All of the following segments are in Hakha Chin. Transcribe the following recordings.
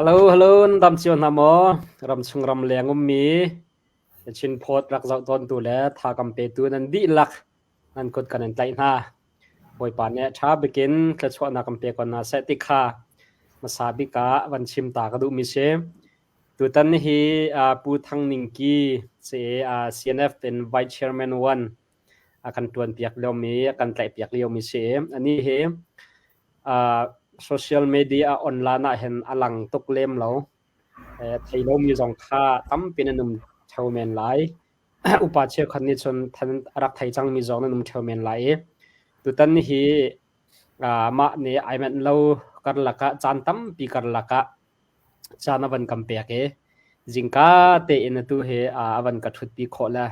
Hello, hello, nan dam cio hna maw? Ramchung ramleng ummi Chinphawt rak zoh tawntu le tha kam petu nan dihlak nan kut kan in tlaih hna. Bawipa nih ṭha bikin thluachuahnak kan pe ko hna seh ti kha hmasa bik ah van chim ta ka duhmi si. Tutan hi Pu Thang Ning Ki CNF in Vice Chairman 1 a kan ṭuanpiak liomi, a kan tlaihpiak liomi si. Anih hi social media online ah hin a lang tuk lem lo. Thei lomi zong kha tampi nan um ṭheo men lai. Upa cheukhat nih cun a rak thei cangmi zong nan um ṭheo men lai i tutan hi mah nih ai manh lo karlak ah caan tampi karlak ah caan a van kan pek i zingka tein atu hi a van ka ṭhutpi khawh le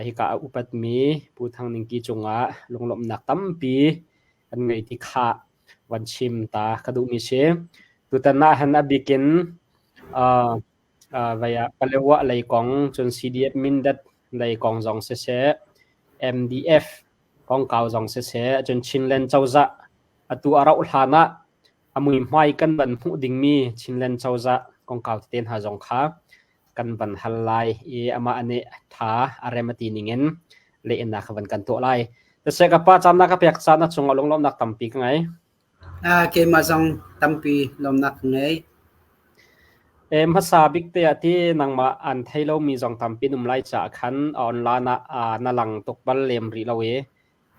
hika a upatmi Pu Thang Ning Ki cungah lunglawmhnak tampi kan ngei ti kha van chim ta ka duhmi si. Tutan ah hin a bikin vei ah Palewa lei kong cun CDF Mindat lei kong zong siseh, MDF kongkau zong siseh, cun Chinland cozah atu a rauh hlan ah a muihmai kan van hmuh dingmi Chinland cozah kongkau tete hna zong kha kan van hal lai i amah nih tha a rem a ti ningin lehnak van kan tuah lai. Taseh ka pa caan na ka pek caan na cungah lunglawmhnak tampi ka ngei. Keimah zong tampi lawmnak ka ngei. E hmasa bik te ah ti nangmah an thei lomi zong tampi um lai caah khan online ah na lang tuk bal lem rih lo i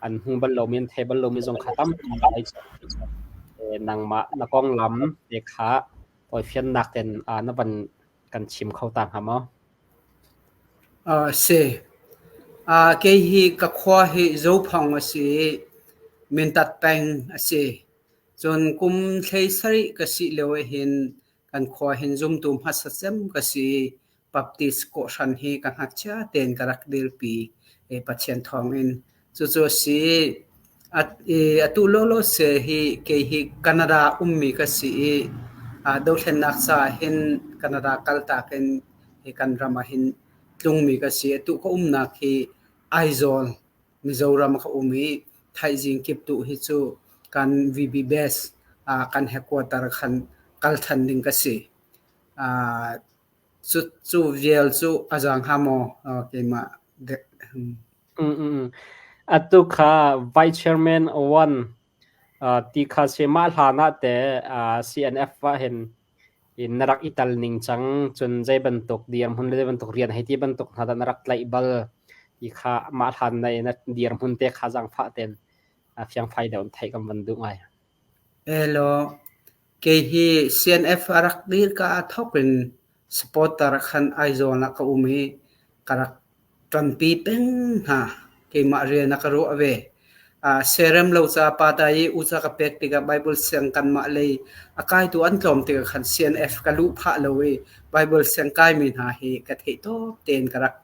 an hmu bal lomi an thei bal lomi zong kha tampi lai nangmah na konglam te kha tawifiannak ten na van kan chim kho ta hnga maw? Si. Kei hi ka khua hi Zophong a si i Mintat peng a si. Cun kum thlei sarih ka si lio ahhin kan khua hin zumtu hmasa cem ka si i Baptist kawhhran hi ka ngakchia tein ka rak dirpi i Pathian thawngin. Cucu a si. Atu lawlaw se hi kei hi Canada ummi ka si i dothlennak caah hin Canada kaltak in hi kan ram ah hin tlungmi ka si. Atu ka umnak hi Aizawl, Mizoram ah ka um i thaizing kiptuh hi cu kan VB Base kan headquarter khan kal than ding ka si. Cu vial cu a zaang hnga maw keimah dek. Atu kha Vice Chairman one ti kha si mah hlan ah teh CNF ah hin na rak i tal ning cang cun zei bantuk dirhmun le zei bantuk rian hei ti bantuk hna dah na rak tlaih bal ti kha mah hlan na na dirhmun te kha zaangfah tein fiangfai deuh in theih kan van duh ngai. Elaw, kei hi CNF a rak dir ka ah thawk in supporter khan Aizawl ah ka um i ka rak ṭanpi peng hna. Keimah rian a ka ruah ve. Siarem lo ca pa ta i uca ka pek tikah Bible siang kanmah lei a kaitu an tlawm tikah khan CNF ka luh phah lo i Bible siang kaimi hna hi ka theih tawk tein ka rak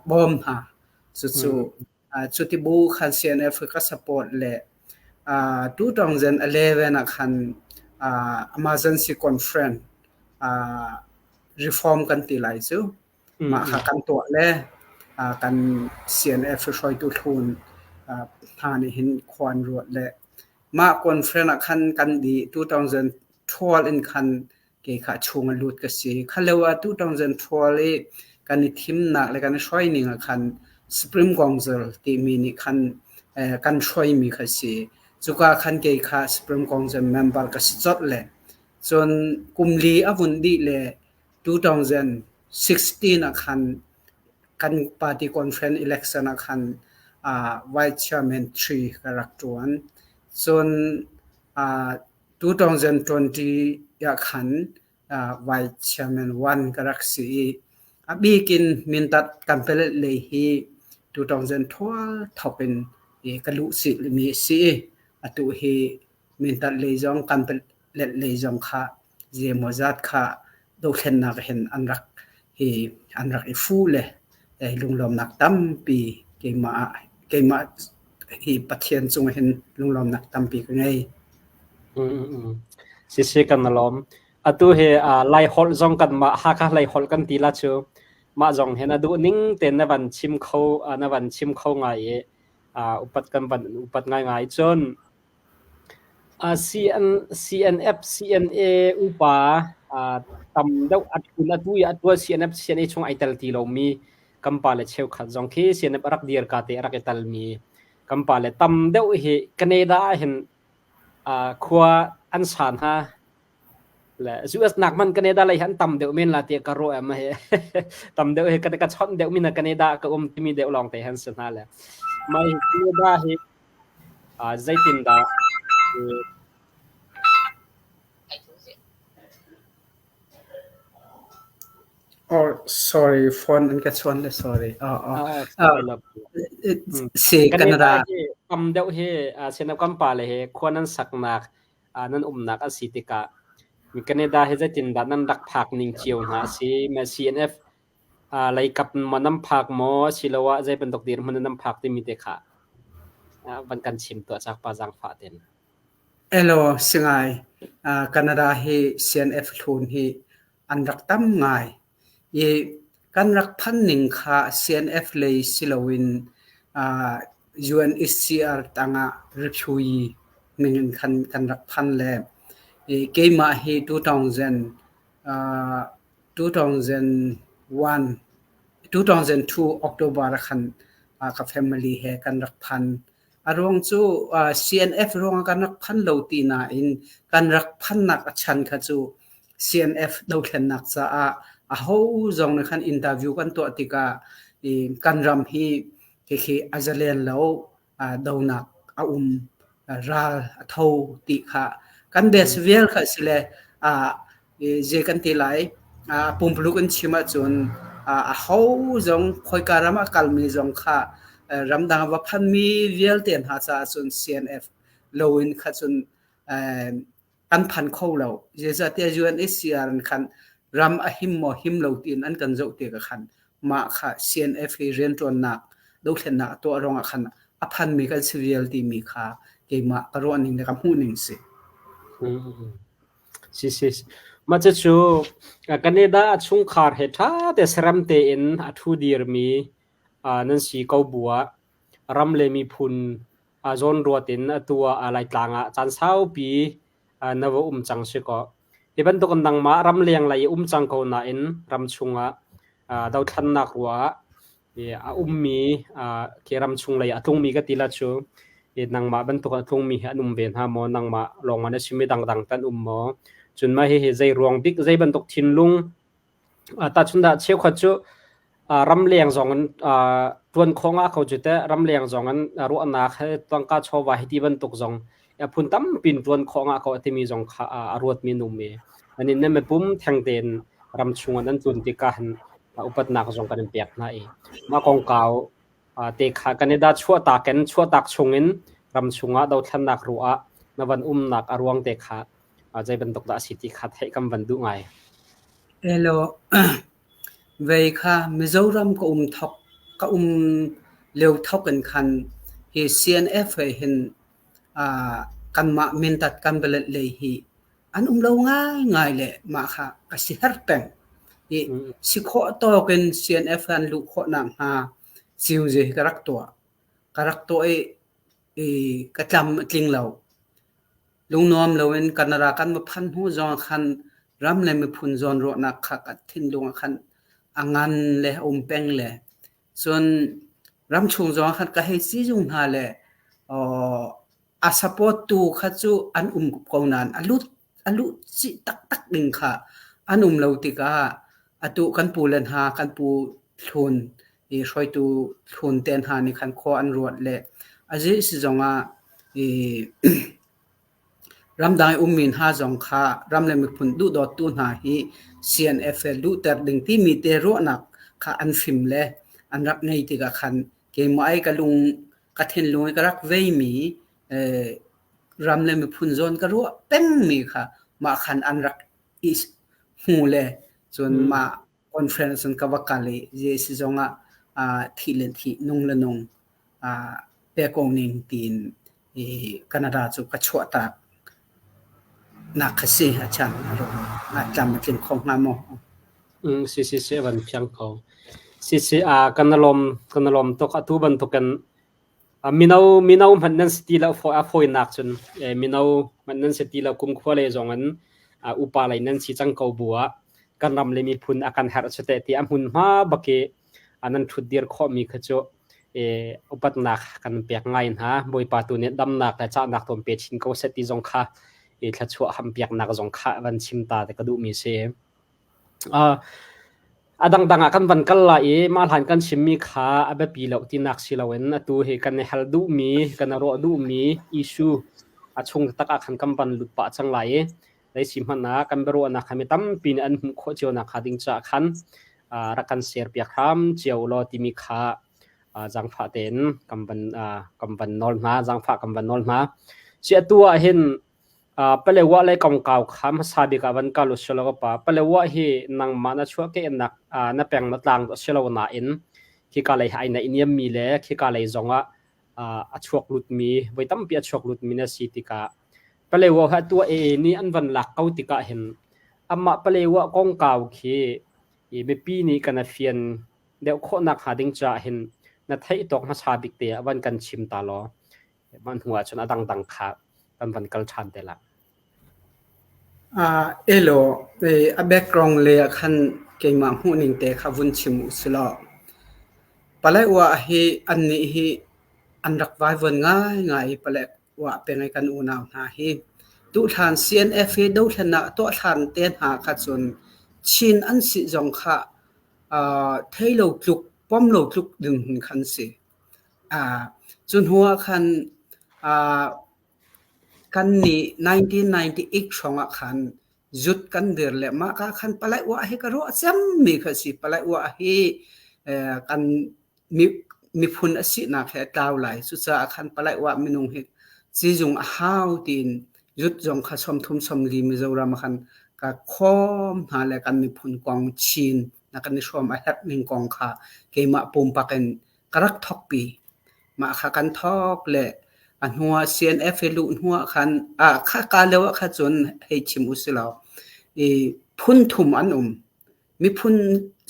bawm hna. Cucu cuti bu khan CNF ka support le 2011 ah khan emergency conference reform kan ti lai cu. Mah kha kan tuah le kan CNF hruaitu hlun hna nih hin khua an ruat le mah conference ah khan kan dih 2012 in khan kei kha chung a lut ka si. Kha lio ah 2012 i kan i thimnak le kan i hruai ning ah khan Supreme Council timi nih khan kan hruaimi kha si. Cuka khan kei kha Supreme Council member ka si colh le cun kum li a vun dih le 2016 ah khan kan party conference election ah khan vice chairman 3 ka rak ṭuan. Cun 2020 ah khan vice chairman 1 ka rak si i a bik in Mindat Kanpalet lei hi 2012 thawk in ka luh mi a si i atu hi Mindat lei zong Kanpalet lei zong kha zeimawzat kha dothlennak hin an rak hi an rak i fu le lunglawmnak tampi keimah ah keimah hi Pathian cung hin lunglawmnak tampi ka ngei. Sisi kan lawm. Atu hi Lai holh zong kan mah Hakha Lai holh kan ti la cu mah zong hin a duh ning tein na van chim kho na van chim kho ngai i upat kan van upat ngai ngai cun. CN, CNF, CNA upa tam deuh a ṭun atu i a ṭuan CNF, CNA chung ai tel ti lomi kan pale cheukhat zong khi CNF a rak dir ka te a rak i telmi kan pale tam deuh hi Canada ah hin khua an san hna. Le US nak man Canada lei hi an tam deuh men la tiah ka ruah em hi. Tam deuh hi ka ka chawnh deuh mi na Canada ka um timi deuh lawng te han si hna le. Mai Canada hi zeitindah Oh, sorry, phone an ka chuan le sorry. Oh, oh. Si Canada hi tam deuh hi senap kan pa le hi khua nan saknak nan umnak a si tikah Canada hi zeitindah nan rak phak ning cio hna a si? CNF leikap maw nan phak maw asiloah zei bantuk dirhmun in nan phak timi te kha van kan chim tuah cak pa zaangfah ten. Elo singai Canada hi CNF hlun hi an rak tam ngai. I kan rak phan ning kha CNF lei si loin UNHCR tangah refugee ning in khan kan rak phan le i keimah hi 2000 2001 2002 October ah khan ka family he kan rak phan. A ruang cu CNF ruangah kan rak phan lo ti nain kan rak phannak a chan kha cu CNF dothlennak caah aho zong nih khan interview kan tuah tikah kan ram hi hihi a zalen lo donak a um ral a tho ti kha kan best vial kha si le zei kan ti lai pumpuluk in chim ahcun aho zong khoika ram a kalmi zong kha ramdang va phanmi vialte hna caah cun CNF loin kha cun kan phan kho lo. Zeicahtiah UNHCR in khan ram a him maw him lo tiin an kan zoh tikah khan mah kha CNF hi rianṭuannak dothlennak a tuah ruangah khan a phanmi kan si vial timi kha keimah ka ruahning le ka hmuhning si. Si si. Mah cucu Canada a chungkhar he ṭha te serem tein a ṭhu dirmi nan si ko bu ah ram le miphun zawnruat in atu ah Laitlang ah caan saupi na va um cang si kaw. Hi bantuk in nangmah ramleng lei i um cang ko nain ram chungah dothlannak ruah ah a ummi khi ramchung lei a tlungmi ka ti la cu nangmah bantuk a tlungmi hi an um ve hna maw? Nangmah lawng an si mi dangdang tan um maw? Cun mah hihi zei ruang bik zei bantuk thinlung Tahchunhnak cheukhat cu ramleng zong in ṭuan khawh ngah ko cu teh. Ramleng zong in ruahnak he tangka chawva hi ti bantuk zong phun tampi in ṭuan khawh ngah ko a timi zong kha a ruatmi an um i anih nih mipum theng tein ramchung ah nan tlun tikah hin upatnak zong kan in pek hna i mah kongkau te kha Canada chuahtak in chuahtak chungin ramchung ah dothlennak ruah ah na van umnak a ruang te kha zei bantuk dah a si ti kha theih kan van duh ngai. Elaw, vei kha Mizoram ka um thok ka um lio thok in khan hi CNF he hin kanmah mintat kan balet lei hi an um lo ngaingai le mah kha ka si her peng. I si khawh tawk in CNF an luh khawh nakhnga ciuzi hi ka rak tuah. Ka rak tuah i ka tlam a tling lo. Lungnuam loin Canada kan va phanh hnu zongah khan ram le miphun zawnruahnak kha ka thinlung ah khan a ngan le a um peng le cun ramchung zongah khan ka hei sizung hna le a support tu kha cu an um ko nain a lut a luh chih taktak ding kha an um lo tikah atu kan pu le hna kan pu Thlun i hruaitu Thlun te hna nih khan khua an ruat le a zi si zongah i ramdang i ummi hna zong kha ram le miphun duhdawttu hna hi CNF he luhter ding timi te ruahnak kha an fim le an rak ngei tikah khan keimah ai ka lung ka thinlung i ka rak veimi ram le miphun zawn ka ruah pengmi kha mah khan an rak i hmu le cun mah conference in ka va kal i zei zongah thih le thih nung le nung pe ko ning tiin i Canada cu ka chuahtak nak kha si a chan a tlam a tling kho hnga maw? Si si si van fiang ko. Si si a kan lom kan lom tuk atu bantukin. Mino mino hmanh nan si ti lo a fawinak cun mino hmanh nan si ti lo kumkhua lei zong in upa lei nan si cang ko bu ah kan ram le miphun a kan herh cu teh ti a hmunhma bak i nan ṭhutdir khawhmi kha cu upatnak kan pek ngai hna. Bawipa tu nih damnak le cahnak tuan pe chin ko seh ti zong kha thluachuah hampiaknak zong kha van chim ta te ka duhmi si. A dangdang ah kan van kal lai i mah hlan kan chimmi kha a biapi lo tinak si loin atu hi kan i hal duhmi, kan i ruah duhmi issue a chung taktak ah khan kan van lut pah cang lai i zeisi hmanh ah kan biaruahnak kha mi tampi nih an hmuh khawh cio nak hnga ding caah khan rak kan share piak hram cio ulaw timi kha zaangfah tein kan van kan van nawl hna, zaangfah kan van nawl hna. Si atu ah hin Palewa lei kongkau kha hmasa bik ah van kal u sih law ka pa. Palewa hi nangmah na chuahkehnak na peng na tlang a si lo nain khika lei ai naihniammi le khika lei zongah a chuak lutmi voi tampi a chuak lutmi na si tikah Palewa hi atu AA nih an van lak ko tikah hin amah Palewa kongkau khi mipi nih kan a fian deuh khawhnak hnga ding caah hin na theih tawk hmasa bik te ah van kan chim ta law mah hnu ah cun a dangdang kha kan van kal ṭhan te lai. Elaw, a background le ah khan keimah hmuhning te kha vun chim u silaw. Palek-wa hi annih hi an rak vaivuan ngaingai i palek-wa peng i kan unau hna hi tuhlan CNF hi dothlennak a tuah hlan te hna kha cun Chin an si zong kha thei lo tluk, pom lo tluk ding khan si. Cu hnu ah khan kannih 1998 hrawng ah khan zut kan dir le mahka khan palai uah hi ka ruah cemmi kha a si. Palai uah hi kan miphun a sinak he a tlau lai. Cucaah khan palai uah minung hi sizung a hau tiin zut zong kha sawmthum sawmli Mizoram ah khan ka khawm hna le kan miphun kong Chin na kan i hrawm a herh ning kong kha keimah pumpak in ka rak thawkpi. Mah kha kan thawk le a hnu ah CNF i luh hnu ah khan ah kha ka lio ah kha cun hei chim u si law i phun thum an um. Miphun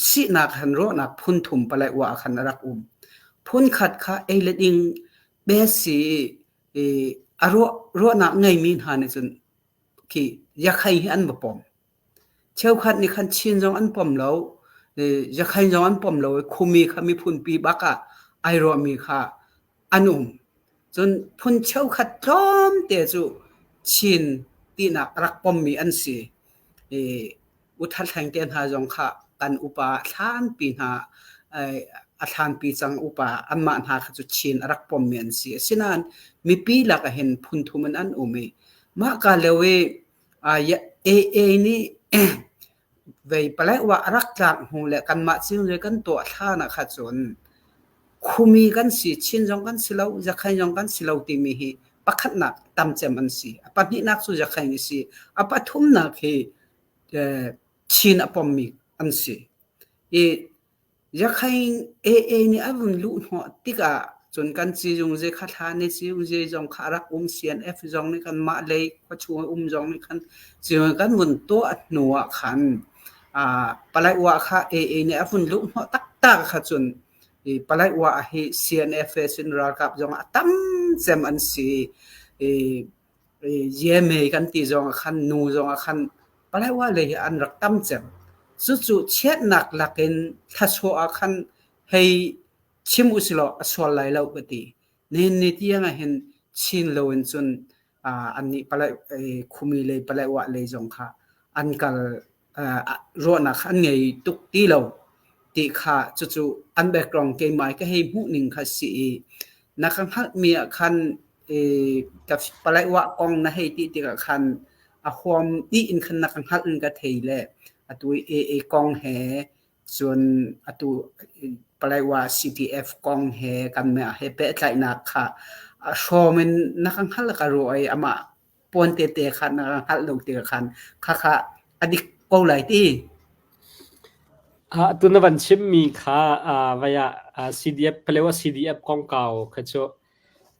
sinak han ruahnak phun thum palai uah ah khan a rak um. Phun khat kha ei le ding bes i i a ruah ruahnak ngeimi hna nih cun khi yakhai hi an va pom. Cheukhat nih khan Chin zong an pom lo, Yakhain zong an pom lo i Khumi kha miphunpi bak ah ai ruahmi kha an um. Cun phun cheukhat tlawmte cu Chin tinak a rak pommi an si. I Uthathleng te hna zong kha kan upa thlanpi hna a thlanpi cang upa anmah hna kha cu Chin a rak pommi an si. Asinain mipi lak ah hin phun thum in an um i mah ka lio i AA nih vei palek-wa a rak tlak hnu le kanmah cingri kan tuah hlan ah kha cun khumi kan si, Chin zong kan si lo, Zakhain zong kan si lo timi hi pakhatnak tamcem an si. A pahnihnak cu Zakhain a si. A pathumnak hi Chin a pommi an si. I Yakhain AA nih a vun luh hnawh tikah cun kan sizung zei kha thla nih sizung zei zong kha a rak um CNF zong nih kan mah lei khuachung a um zong nih khan sizung kan vun tuah hnu ah khan palai uah kha AA nih a vun luh hnawh taktak kha cun i palai uah hi CNF he sin ralkap zong a tam cem an si i Yeme kan ti zong ah khan nu zong ah khan Paletwa lei hi an rak tam cem. Cucu chiatnak lakin thlasawh ah khan hei chim usilaw a sual lai lo ka ti. Nihin ni tiang ah hin Chin lo in cun annih Khumi lei Paletwa lei zong kha an kal ruahnak kha an ngei tuk ti lo ti kha cucu an background keimah ka hei hmuh ning kha si i na ka hngalhmi ah khan ka palaiwah kong na hei ti tikah khan a huam dih in khan na ka hngalh in ka thei le atu i AA kong he cun atu Palaiwa CTF kong he kanmah he pehtlaihnak kha a hrawm in na ka hngalh ka ruah i amah puan tete kha na ka hngalh lo tikah khan khakha a dik ko lai ti. Tu na van chimmi kha vai ah CDF Palewa CDF kongkau kha cu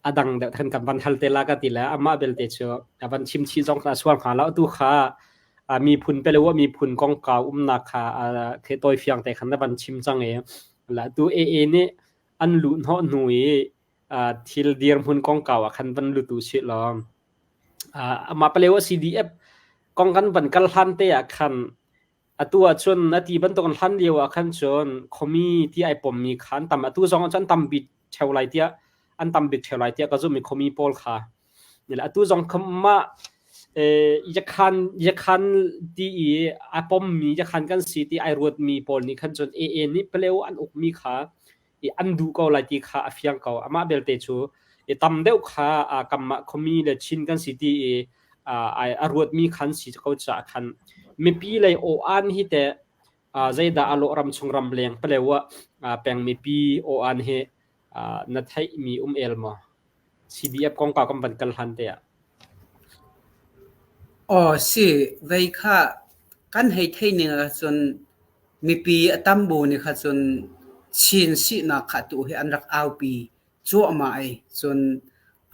a dang deuh than kan van hal te la ka ti le amah belte cu a van chim chih zong kha sual hnga lo tu kha miphun Palewa miphun kongkau umnak kha the tawi fiang te khan na van chim cang i la tu AA nih an luh hnawh hnu i. thil dirhmun kongkau ah khan van lut usih law amah Palewa CDF kong kan van kal hlan te ah khan atu ahcun a ti bantuk in hlan lio ah khan cun khuami ti ai pommi kha an tam. Atu zong ah cun an tam bik ṭheo lai tiah an tam bik ṭheo lai tiah ka zumh i khuami pawl kha. Atu zong kha mah yakhan yakhan ti i a pommi yakhan kan si ti ai ruatmi pawl nih khan cun AA nih Palewa an ukmi kha i an duh ko lai ti kha a fiang ko. Amah belte cu i tam deuh kha kanmah khuami le Chin kan si ti i a ruatmi khan si ko caah khan mipi lei aw-an hi teh zeidah a lawh ramchung ramleng Palewa peng mipi aw-an hi na theihmi um el maw? CDF kongkau kan van kal hlan te ah. Aw si, vei kha kan hei theih ning ahcun Mipi a tam bu nih kha cun Chin sinak kha atu hi an rak aupi cuahmah i cun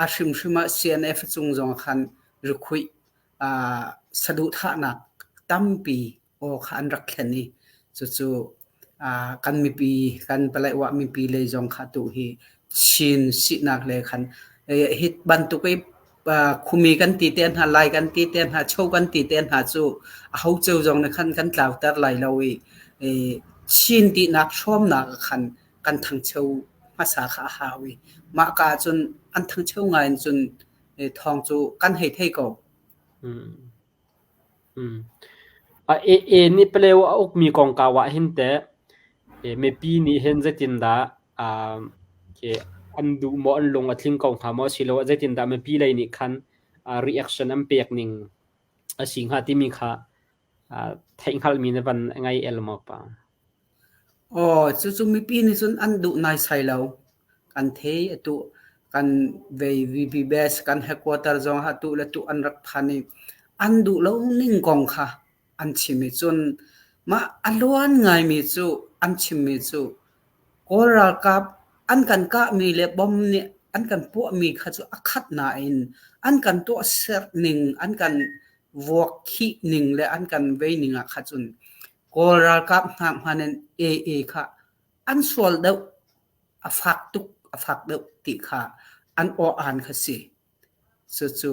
a hrimhrim ah CNF cung zong ah khan rikhuih saduhthahnak tampi aw kha an rak thlen i cucu kan mipi kan Paletwa mipi lei zong kha atu hi Chin sinak le khan hi bantuk i khumi kan ti te hna, Lai kan ti te hna, Cho kan ti te hna cu aho cio zong nih khan kan tlauter lai lo i Chin tinak hrawmnak ah khan kan thangcho hmasa kha a hau i mah ka ahcun an thangcho ngai in cun thawng cu kan hei thei ko. AA nih Palewa a ukmi kongkau ah hin teh mipi nih hin zeitindah an duh maw, an lung a tling ko hnga maw asiloah zeitindah mipi lei nih khan reaction an pek ning a si hnga timi kha theihhngalhmi na van ngei el maw pa? Aw, cucu mipi nih cun an duh naisai lo. Kan thei atu kan vei VBS kan headquarter zong ah atu le tu an rak phan i an duh lo ning kong kha an chim i cun mah a luan ngaimi cu an chimmi cu Kawl ralkap an kan kahmi le bom nih an kan puahmi kha cu a khat nain an kan tuahserh ning, an kan vuak khih ning le an kan vei ning ah kha cun Kawl ralkap hna hmanh in AA kha an sual deuh, a fak tuk, a fak deuh ti kha an aw-aan kha si. Cucu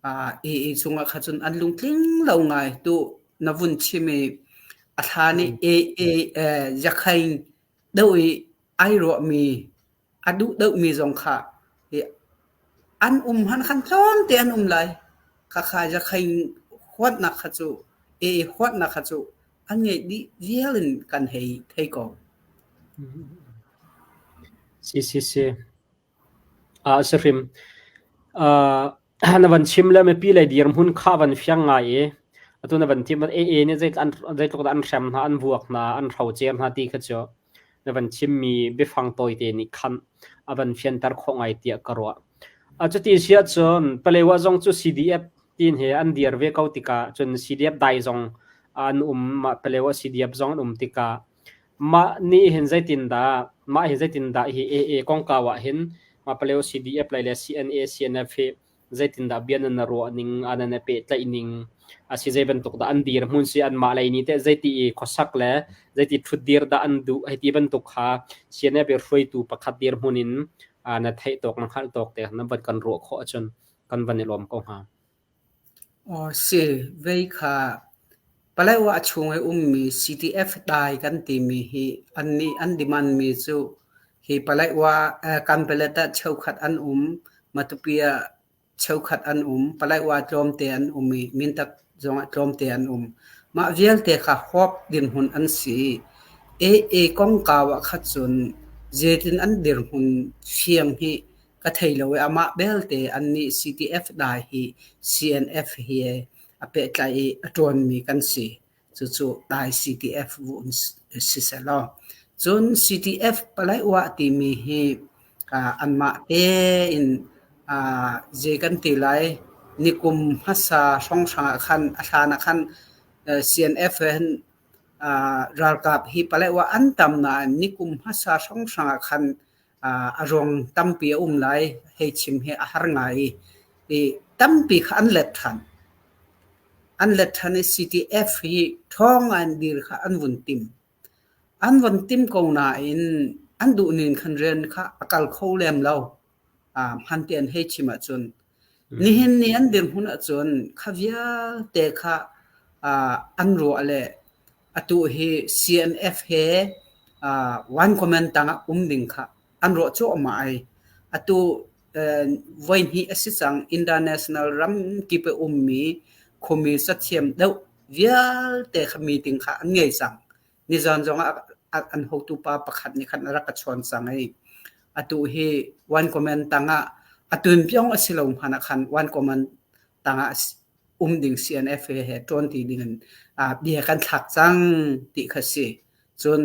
AA cungah kha cun an lungtling lo ngai. Tu na vun chim i a thla nih AA Yakhain deuh i ai ruahmi a duh deuhmi zong kha an um han khan tlawmte an um lai. Khakha Yakhain huatnak kha cu AA huatnak kha cu an ngeih dih vial in kan hei thei ko. Si si si. A si hrim. Na van chim le mipi lei dirhmun kha van fiang ngai i atu na van tim AA nih zeitluk dah an hrem hna, an vuak hna, an hrocer hna ti kha cu na van chimmi biafang tawite nih khan a van fianter khawh ngai tiah ka ruah. Cuti si ahcun Palewa zong cu CDF tiin he an dir ve ko tikah cun CDF dai zong an um, mah Palewa CDF zong an um tikah mah nih hin zeitindah mah hi zeitindah hi AA kongkau ah hin mah Paleo CDF lei le CNA CNF hi zeitindah bia nan ruah ning nan i pehtlaih ning a si zei bantuk dah an dir hmun si anmah lei nih teh zeiti i khuasak le zeiti ṭhutdir dah an duh hei ti bantuk kha CNF i hruaitu pakhat dirhmun in na theih tawk na hngalh tawk te na van kan ruah khawh ahcun kan van i lawm ko hnga. Aw si, vei kha Paletwa chung i ummi CDF dai kan timi hi annih an demand mi cu hi Paletwa Kanpalet ah cheukhat an um, Matupi ah cheukhat an um, Paletwa tlawmte an um i Mindat zongah tlawmte an um. Mah vialte kha huap dirhmun an si. AA kongkau ah khat cun zeitin an dirhmun fiang hi ka thei lo i amah belte annih CDF dai hi CNF he a pehtlai i a ṭuanmi kan si. Cucu dai CDF vun si sehlaw. Cun CDF Paletwa timi hi anmah tein zei kan ti lai nikum hmasa hrawnghrang ah khan a hlan ah khan CNF he hin ralkap hi Paletwa an tam nain nikum hmasa hrawnghrang ah khan a ruang tampi a um lai hei chim hi a har ngai i tampi kha an let ṭhan. An let ṭhan i CTF hi ṭhawng an dir kha an vun tim. An vun tim ko nain an duhning khan rian kha a kal kho lem lo. Hman te an hei chim ahcun nihin ni an dirhmun ahcun kha vialte kha an ruah le atu hi CNF he one comment tangah um ding kha an ruah cuahmah ai. Atu voihnih a si cang international ram kip i ummi khuami cathiam deuh vialte kha meeting kha an ngei cang. Nizan zong ah an hotu pa pakhat nih khan a rak ka chawn cang i atu hi one comment tangah atun piong a si lo hmanh ah khan one comment tangah um ding CNF he ṭuan ti ding in bia kan thlak cang ti kha si. Cun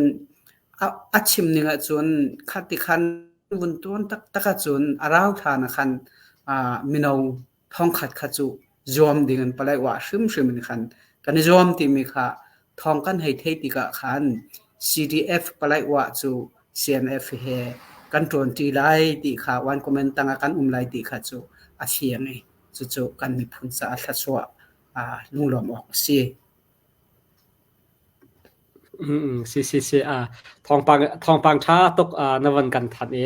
a chim ning ahcun khati khan vun tuan taktak ahcun a rau hlan ah khan mino thongkhat kha cu zuam ding in palai uah hrimhrim in khan kan i zuam timi kha thawng kan hei theih tikah khan CDF palai uah cu CNF he kan ṭuanṭi lai ti kha one comment tangah kan um lai ti kha cu a fiang i cucu kan miphun caah thluachuah lunglawm awk a si. Si si si thawngpang thawngpang ṭha tuk na van kan thanh i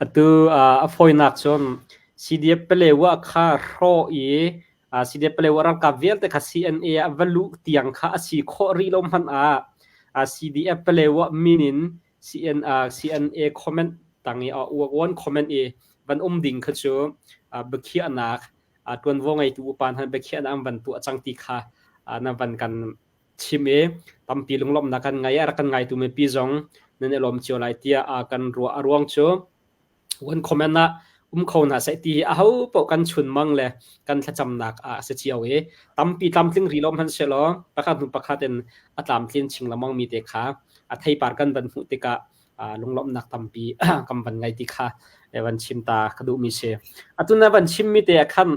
atu a fawinak cun CDF Palewa kha hrawh i CDF Palewa ralkap vialte kha CNA ah va luh tiang kha a si khawh rih lo hmanh ah CDF Palewa min in CNA comment tang i one comment i van um ding kha cu biakhiahnak ṭuanvo ngeitu upa hna biakhiahnak an van tuah cang ti kha na van kan chim i tampi lunglawmhnak kan ngei. A rak kan ngaitu mipi zong nan i lawm cio lai tiah kan ruah. A ruang cu one comment ah um kho hna seh ti hi aho paoh kan chunmang le kan thlacamnak ah a si cio i tampi tlamtling rih lo hmanh sehlaw pakhat hnu pakhat in a tlamtlin chin lengmang mi te kha a theipar kan van hmuh tikah lunglawmhnak tampi kan van ngei ti kha van chim ta ka duhmi si. Atu na van chimmi te ah khan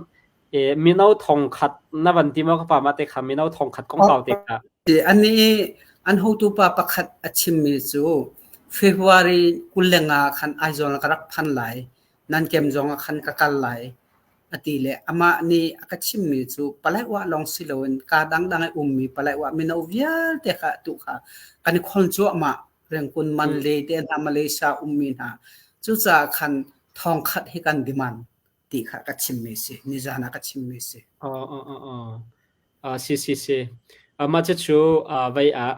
mino thongkhat na van ti maw ka pa mah te kha mino thongkhat kongkau te kha. Ani an hotu pa pakhat a chimmi cu February 25 khan Aizawl ka rak phan lai nan kem zong ah khan ka kal lai a ti le amah nih a ka chimmi cu Paletwa lawng si loin ka dangdang i ummi Paletwa mino vialte kha tu kha kan i khon cuahmah Rengkun Manle te hna Malaysia ummi hna cucaah khan thongkhat hi kan demand ti kha ka chimmi si nizan ah ka chimmi si. Si si si. Mah cucu vei ah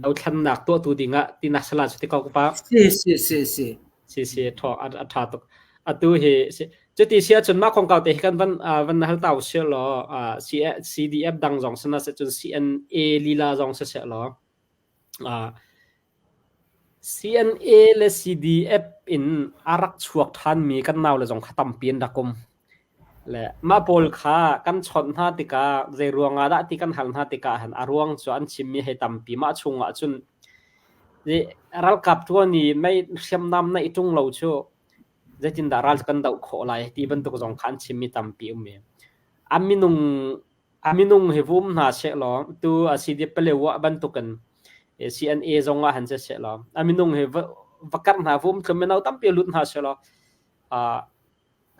dothlannak tuahtu ding ah tinak sala cu ti ko ka pa. Si si si si. Si si thaw a tha tuk. Atu hi cuti si ahcun mah kongkau te hi kan van van hal tau sia law CDF dang zong sana se cun CNA lila zong se se law CNA le CDF in a rak chuak ṭhanmi kan naule zong kha tampi an rak um. Le mah pawl kha kan chawnh hna tikah zeiruang ah dah ti kan hal hna tikah han a ruang cu an chimmi hei tampi. Mah chungah cun ralkap ṭuan i mei hriamnam na i ṭung lo cu zeitindah ral kan doh khawh lai ti bantuk zong kha an chimmi tampi um i a minung A minung hi vum hna sehlaw tu a CDF Palewa bantukin CNA zong ah han si sehlaw a minung hi va karh hna vum thlum mino tampi lut hna sehlaw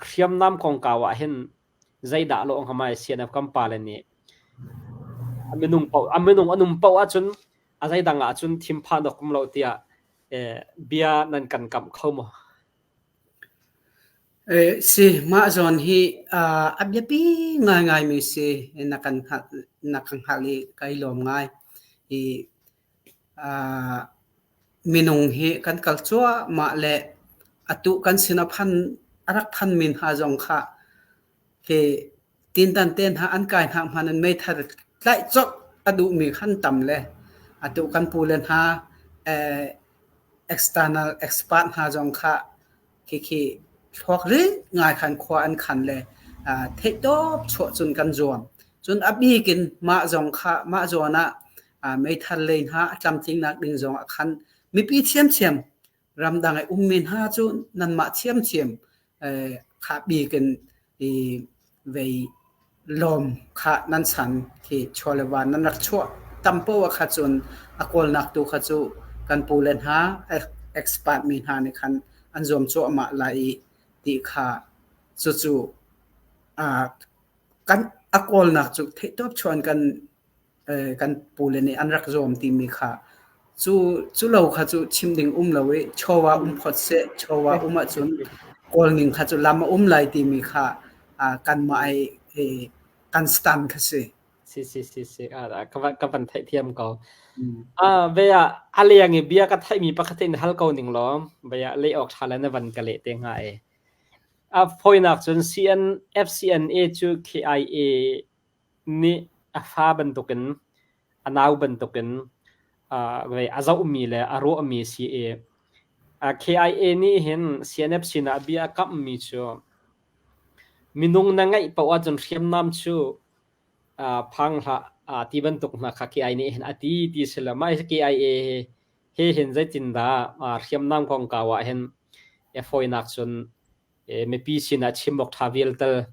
hriamnam kongkau ah hin zeidah lawh hnga mai CNF kan pale nih a minung paoh a minung an um paoh ahcun a zeidang ahcun thinphan awk um lo tiah bia nan kan kamh kho maw? Si, mah zawn hi a biapi ngaingaimi si. Na kan hngalh, na ka hngalh i kai lawm ngai. I minung hi kan kal cuahmah le atu kan sin a phan, a rak phanmi hna zong kha hi tintan te hna an kai hna hmanh in meithal tlaih colh a duhmi khan tam le atu kan pule hna external expert hna zong kha Khikhi thluak rit ngai khan khua an khan le theihtawp chuah cun kan zuam. Cun a bik in mah zong kha mah zawn ah meithal lei hna a tlamtlingnak ding zong ah khan mipi thiamthiam ramdang i ummi hna cu nanmah thiamthiam kha bik in i vei lawm kha nan san khi chaw le va nan rak chuah tam poah kha cun a kawlnak tu kha cu kan pu le hna expert mi hna nih khan an zuam cuahmah lai i ti kha cucu kan a kawlnak cu theihtawp chuan kan kan pule nih an rak zuam timi kha cu cu lo kha cu chim ding um lo i chawva um phot seh chawva um ahcun. Kawl ning kha cu lam a um lai timi kha kanmah i kan stand kha si. Si si si si ka van theihthiam ko. Ve ah a leng i bia ka theihmi pakhat in hal ko ning law ve ah leh awk ṭha le na van ka leh te hnga e. A fawinak cun CN FCNA cu KIA nih a fa bantukin a nau bantukin a zohmi le a ruahmi si i KIA nih hin CNF sinah bia a kamhmi cu minung na ngeih paoh ahcun hriamnam cu phang hlah ti bantuk hna kha KIA nih hin a ti ti si lo. Mah hi KIA he hin zeitindah hriamnam kongkau ah hin fawinak cun mipi sinah chim awk ṭha vial tal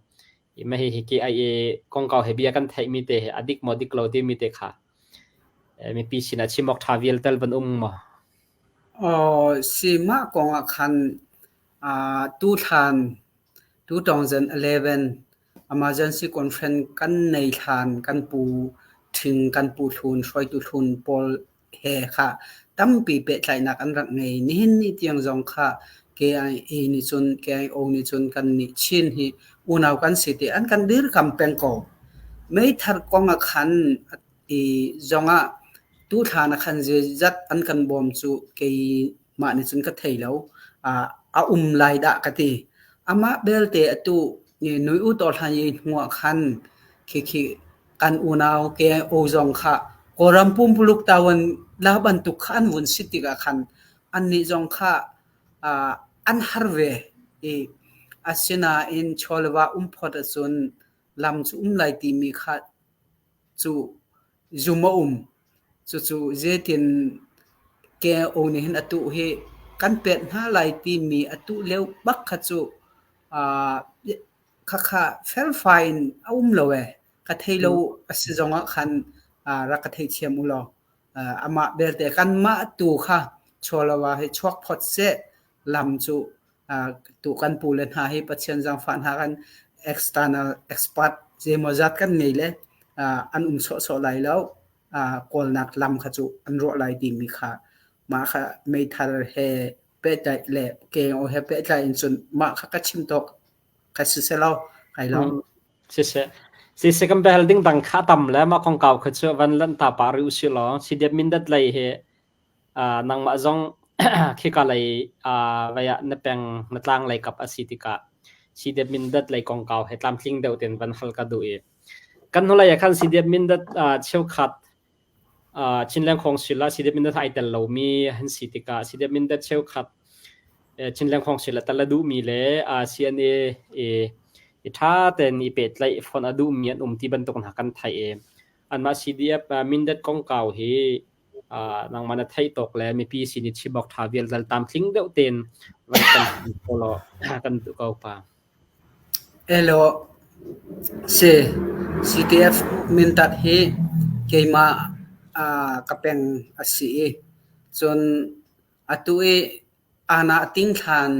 mah hihi KIA kongkau he bia kan theihmi te hi a dik maw dik lo timi te kha mipi sinah chim awk ṭha vial tal van um maw? Aw, si mah kong ah khan tuthlan 2011 emergency conference kan nei thlan kan pu ṭhing kan pu hlun hruaitu hlun pawl he kha tampi pehtlaihnak an rak ngei. Nihin ni tiang zong kha KIA nih cun KIO nih cun kan nih Chin hi unau kan si ti an kan dirkam peng ko. Meithar kong ah khan i zong ah tuthlan ah khan zeizat an kan bawm cu keimah nih cun ka thei lo. A um lai dah ka ti. Amah belte atu nui u to hlan i hnu ah khan khikhi kan unau KIO zong kha Kawlram pumpuluk tawan la bantuk kha an vun si tikah khan annih zong kha an har ve i asinain chawleva um phot ahcun lam cu um lai timi kha cu zum a um. Cucu zeitin KIO nih hin atu hi kan pek hna lai timi atu lio bak kha cu Khakha felfai in a um lo ee. Ka thei lo a si zongah khan rak ka theithiam u law. Amah belte kanmah tu kha chawlava hi chuak phot seh lam cu tu kan pu le hna hi Pathian zaangfah hna kan external expert zeimawzat kan ngei le an um sawhsawh lai lo. Kawlnak lam kha cu an ruah lai timi kha mah kha meithal he pehtlaih le keng he pehtlai in cun mah kha ka chim tawk Ka siseh lo, kai lo. Siseh. Siseh kan behal ding dang kha tam le mah kongkau kha cu van lanh ta pa rih usih law CDF Mindat lei hi nangmah zong khika lei vai ah na peng na tlang lei kap a si tikah CDF Mindat lei kongkau he tlamtling deuh ten van hal ka duh i kan hnulei ah khan CDF Mindat cheukhat Chinland Council ah CDF Mindat ai tel lomi an si tikah CDF Mindat cheukhat Chinland Council ah tel a duhmi le CNA i ṭha tein i pehtlaih fonh a duhmi an um ti bantuk hna kan theih i anmah CDF Mindat kongkau hi nangmah na theih tawk le mipi sin i chim awk ṭha vial dal tlamtling deuh tein van kan law kan duh ko pa. Elaw, si, CDF Mindat hi keimah ka peng a si i cun atu i Ana Tingthlan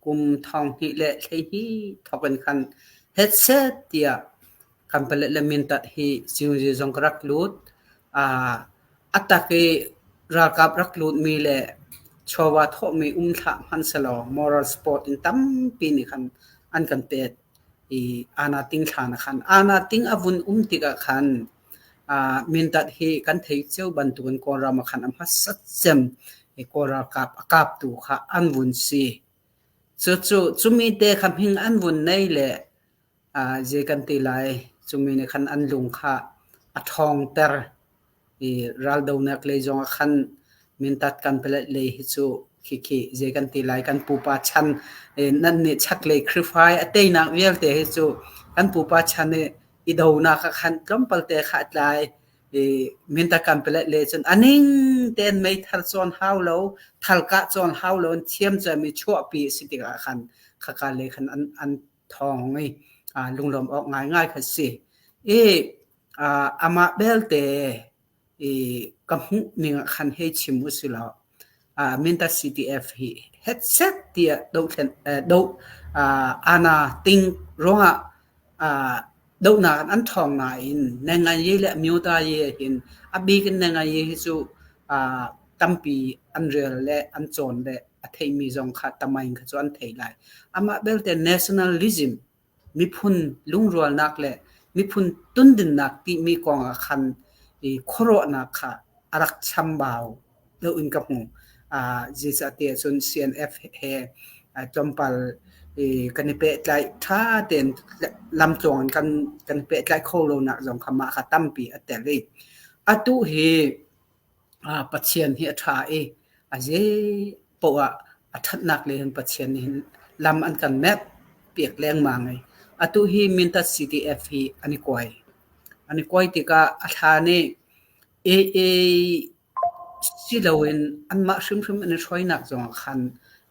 kum 2012 thawk in khan hetset tiah Kanpalet le Mindat hi Siungzi zong ka rak lut. A tak i ralkap rak lutmi le chawva thawhmi um hlah hmanhsehlaw moral support in tampi nih khan an kan pek i Ana Ting thlan ah khan Ana Ting a vun um tikah khan Mindat hi kan theih cio bantukin Kawlram ah khan a hmasat cem i Kawl ralkap a kaptu kha an vun si. Cucu cumi te kha hming an vun nei le zei kan ti lai cumi nih khan an lung kha a ṭhawngter i raldonak lei zong ah khan Mindat Kanpalet lei hi cu khikhi zei kan ti lai kan pupa chan nan nih chaklei Khrihfa i a teinak vialte hi cu kan pupa chan i i donak ah khan tlawmpal te kha a tlai i Mindat Kanpalet lei cun a ning tein meithal cawn hau lo thalkah cawn hau lo in thiam cami chuahpi a si tikah khan khaka lei khan an thawng i lunglawm awk ngaingai kha si. I amah belte i ka hmuh ning ah khan hei chim u si law Mindat CDF hi headset tiah dohthlen doh ana ting ruangah dohnak an thawng nain Nengaye le Amyota ye hin a bik in Nengaye hi cu tampi an rel le an cawn le. a theimi zong kha tamain kha cu an thei lai. Amah belte nationalism miphun lungrualnak le miphun tundinnak timi kong ah khan i khuaruahnak kha a rak chambau deuh in ka hmu. Zeicahtiah cun CNF he tlawmpal kan i pehtlaih ṭha tein lamtluang in kan i pehtlaih kho lonak zong kha mah kha tampi a tel i atu hi Pathian hi a ṭha i a zei poah ah a ṭhatnak lei hin Pathian nih hin lam an kan map piak lengmang i atu hi Mindat CDF hi an i kuai. An i kuai tikah a hlan i AA si loin anmah hrimhrim an i hruainak zongah khan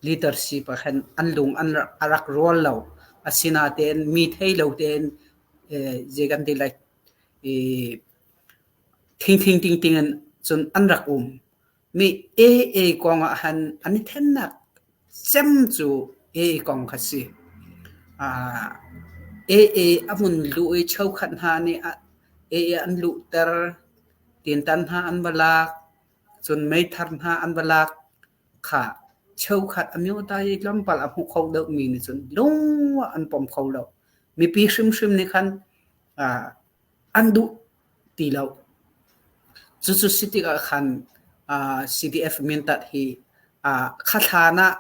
leadership ah khan an lung an a rak rual lo. Asinain mi thei lo tein zei kan ti lai i thingthing tingting in cun an rak um. Mi AA kong ah han an i thennak cem cu AA kong kha si. AA a vun luh i cheukhat hna nih AA an luhter, tintan hna an va lak, cun meithar hna an va lak kha cheukhat a myotai i tlawmpal a hmu kho deuhmi nih cun lung ah an pom kho lo. Mipi hrimhrim nih khan an duh ti lo. Cucu si tikah khan CDF mintat hi kha hlan ah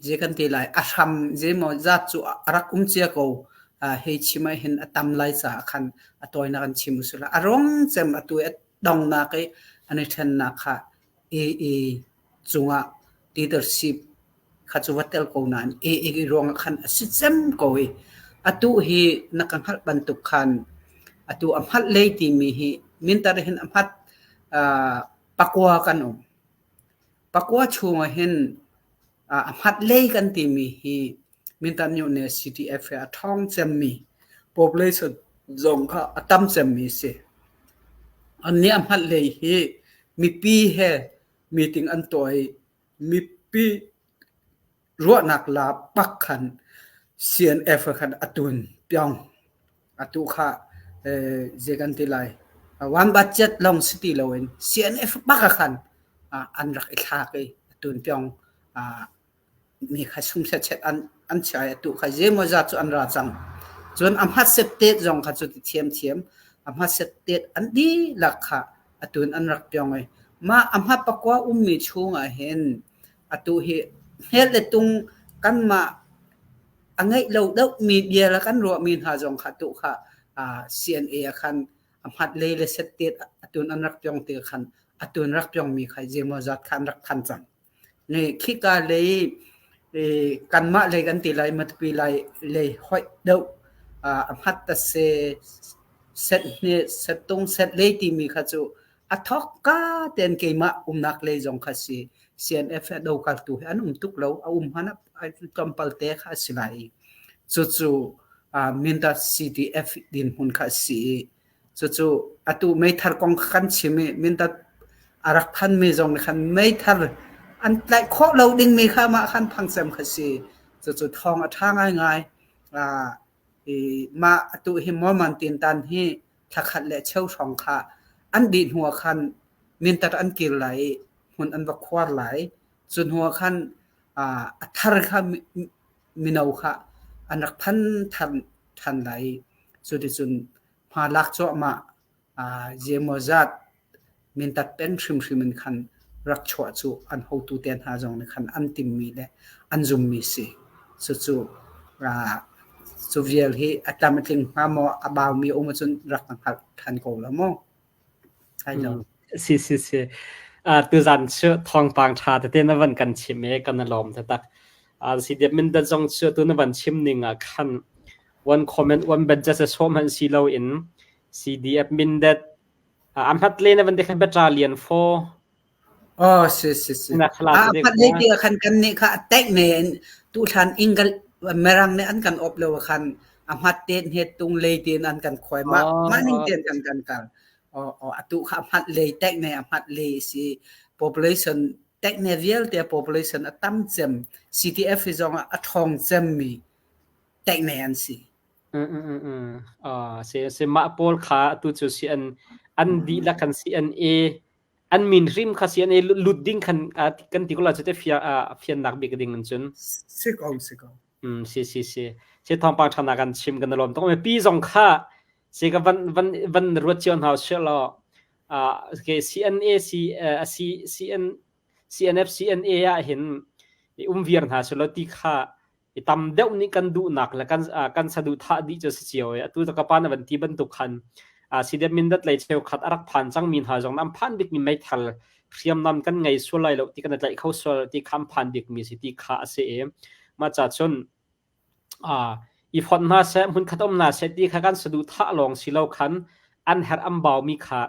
zei kan ti lai a hram zeimaw zat cu a rak um cia ko. Hei chim ah hin a tam lai caah khan a tawinak an chim usila. A rong cem atu i a dongnak i an i ṭhennak kha AA cungah leadership kha cu va tel ko nain AA ruangah khan a si cem ko i atu hi na ka hngalh bantuk khan atu a hngalh lei timi hi mintar hin a hmat pakua kan um. Pakua chungah hin a hmat lei kan timi hi Mintat Myone CTF he a ṭhawng cemmi population zong kha a tam cemmi a si. Annih a hngalh lei hi mipi he meeting an tuah i mipi ruahnak la pak khan CNF khan a tun piong. Atu kha zei kan ti lai one budget lawng si ti loin CNF bak ah khan an rak i thlak i a tun piong mi kha sungsetset an chia i atu kha zeimawzat cu an ra cang. Cun a hmatset tet zong kha cu ti thiamthiam a hmatset tet an dihlak kha atu in an rak piong i mah a hmat pakua ummi chungah hin atu hi hmel le tung kanmah a ngeih lo deuhmi bia le kan ruahmi hna zong kha tu kha CNA ah khan a hmat lei le set tet atun an rak piong ti khan atun rak piongmi kha zeimawzat kha an rak than cang. Khika lei kanmah lei kan ti lai Matupi lai lei hoih deuh a hmat ta se set hne settung set lei timi kha cu a thawk ka tein keimah umnak lei zong kha si CNF he dokaltu he an um tuk lo a um hmanh ah tlawmpal te kha a si lai i cucu Mindat CDF dinhmun kha a si i Cucu atu meithar kong kha kan chim i mindat a rak phanmi zong nih khan meithar an tlaih khawh lo dingmi kha mah khan phangcem kha si. Cucu thawng a ṭha ngaingai. I mah atu hi Mormon tintan hi thlakhat le cheu hrawng kha an dih hnu ah khan mintat an kir lai i hmun an va khuar lai. Cu hnu ah khan a thar kha mino kha an rak phan ṭhan lai i cuticun hma lak cuahmah zeimawzat mintat peng hrimhrim in khan rak chuah cu an hotu te hna zong nih khan an timmi le an zummi si. Cucu cu vial hi a tlam a tling hnga maw a baumi a um ahcun rak ka hngalh ṭhan ko la mu. Si si si. Tuzan cu thawngpang ṭha tete na van kan chim i kan i lawm taktak. Si dep mindat zong cu tu na van chim ning ah khan one comment one budget se sawm hmanh si loin CDF mindat a hmat le na van ti khan battalion 4 Oh, si si si. A hmat le ti khan kan nih kha a tek men tu hlan Ingal Merang nih an kan op lo khan a hmat ten he tung lei ten an kan khoi ma ma ning ten kan kan kal. Oh, oh, atu kha hmat lei tek ne a hmat lei si population tek ne vialte population a tam cem CTF hi zong a thong cem mi tek ne an si. Si si mah pawl kha atu cu si an an dihlak kan CNA. An min hrim kha CNA lut ding khan kan ti ko la cu te fiannak bik ding in cun. Si ko si ko. Si si si. Si thawngpang ṭha na kan chim kan lawm tuk. Pi zong kha si ka van van van ruat cio hna usih law ke CNA C C CN CNF CNA ah hin i um viar hna selaw ti kha i tam deuh nih kan duhnak le kan kan saduhthah dih cu si cio i atu ka pa na van ti bantuk khan CDF Mindat lei cheukhat a rak phan cangmi hna zong an phan bikmi meithal hriamnam kan ngei sual lai lo ti kan i tlaih kho sual ti kha an phan bikmi si ti kha a si i mah ca cun i fonh hna seh, hmunkhat um hna seh ti kha kan saduhthah lawng si lo khan an herh an baumi kha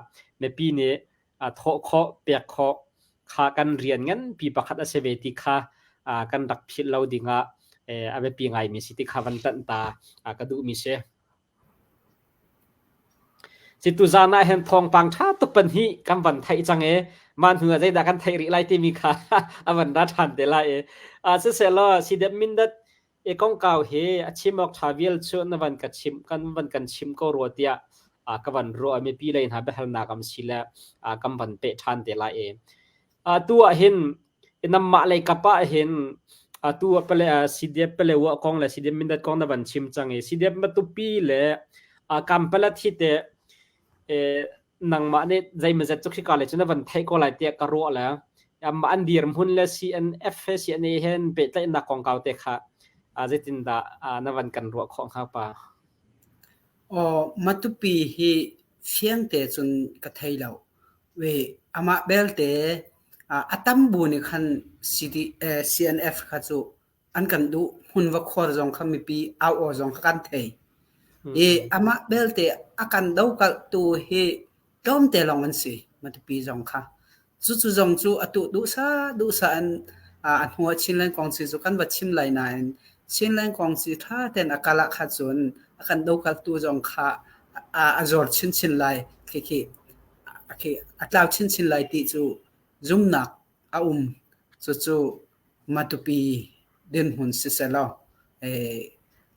mipi nih thawh khawh, pek khawh kha kan rian nganpi pakhat a si ve ti kha kan rak philh lo dingah a biapi ngaimi si ti kha van tanh ta ka duhmi si. Si tuzaan ah hin thawngpang ṭha tuk pahnih kan van theih cang i mah hnu ah zeidah kan theih rih lai timi kha a van ra ṭhan te lai i siseh-law CDF Mindat i kongkau hi a chim awk ṭha vial cu na van ka chim kan van kan chim ko rua tiah ka van ruah i mipi lei hna biahalnak am si le kan van peh ṭhan te lai i Atu ah hin nanmah lei kap ah hin atu ah pale CDF Palewa kong le CDF Mindat kong na van chim cang i CDF Matupi le Kampalat hi teh nangmah nih zeimawzat cu khika lei cu na van theih ko lai tiah ka ruah le amah an dirhmun le CNF he CNA he an pehtlaihnak kongkau te kha zeitindah na van kan ruah khawh hnga pa? Aw, Matupi hi fiangte cun ka thei lo. Amah belte a tam bu nih khan CNF kha cu an kan duh. Hmun va khuar zong kha mipi au aw zong kha kan thei. I amah belte a kan dokalhtu hi tlawmte lawng an si, Matupi zong kha. Cucu zong cu atu duhsah duhsah in a hnu ah Chinland Kongsi cu kan va chim lai nain Chinland Kongsi ṭha tein a kal ah kha cun a kan dokaltu zong kha a zor chinchin lai. Khikhi a tlau chinchin lai ti cu zumnak a um. Cucu Matupi dinhmun sisehlaw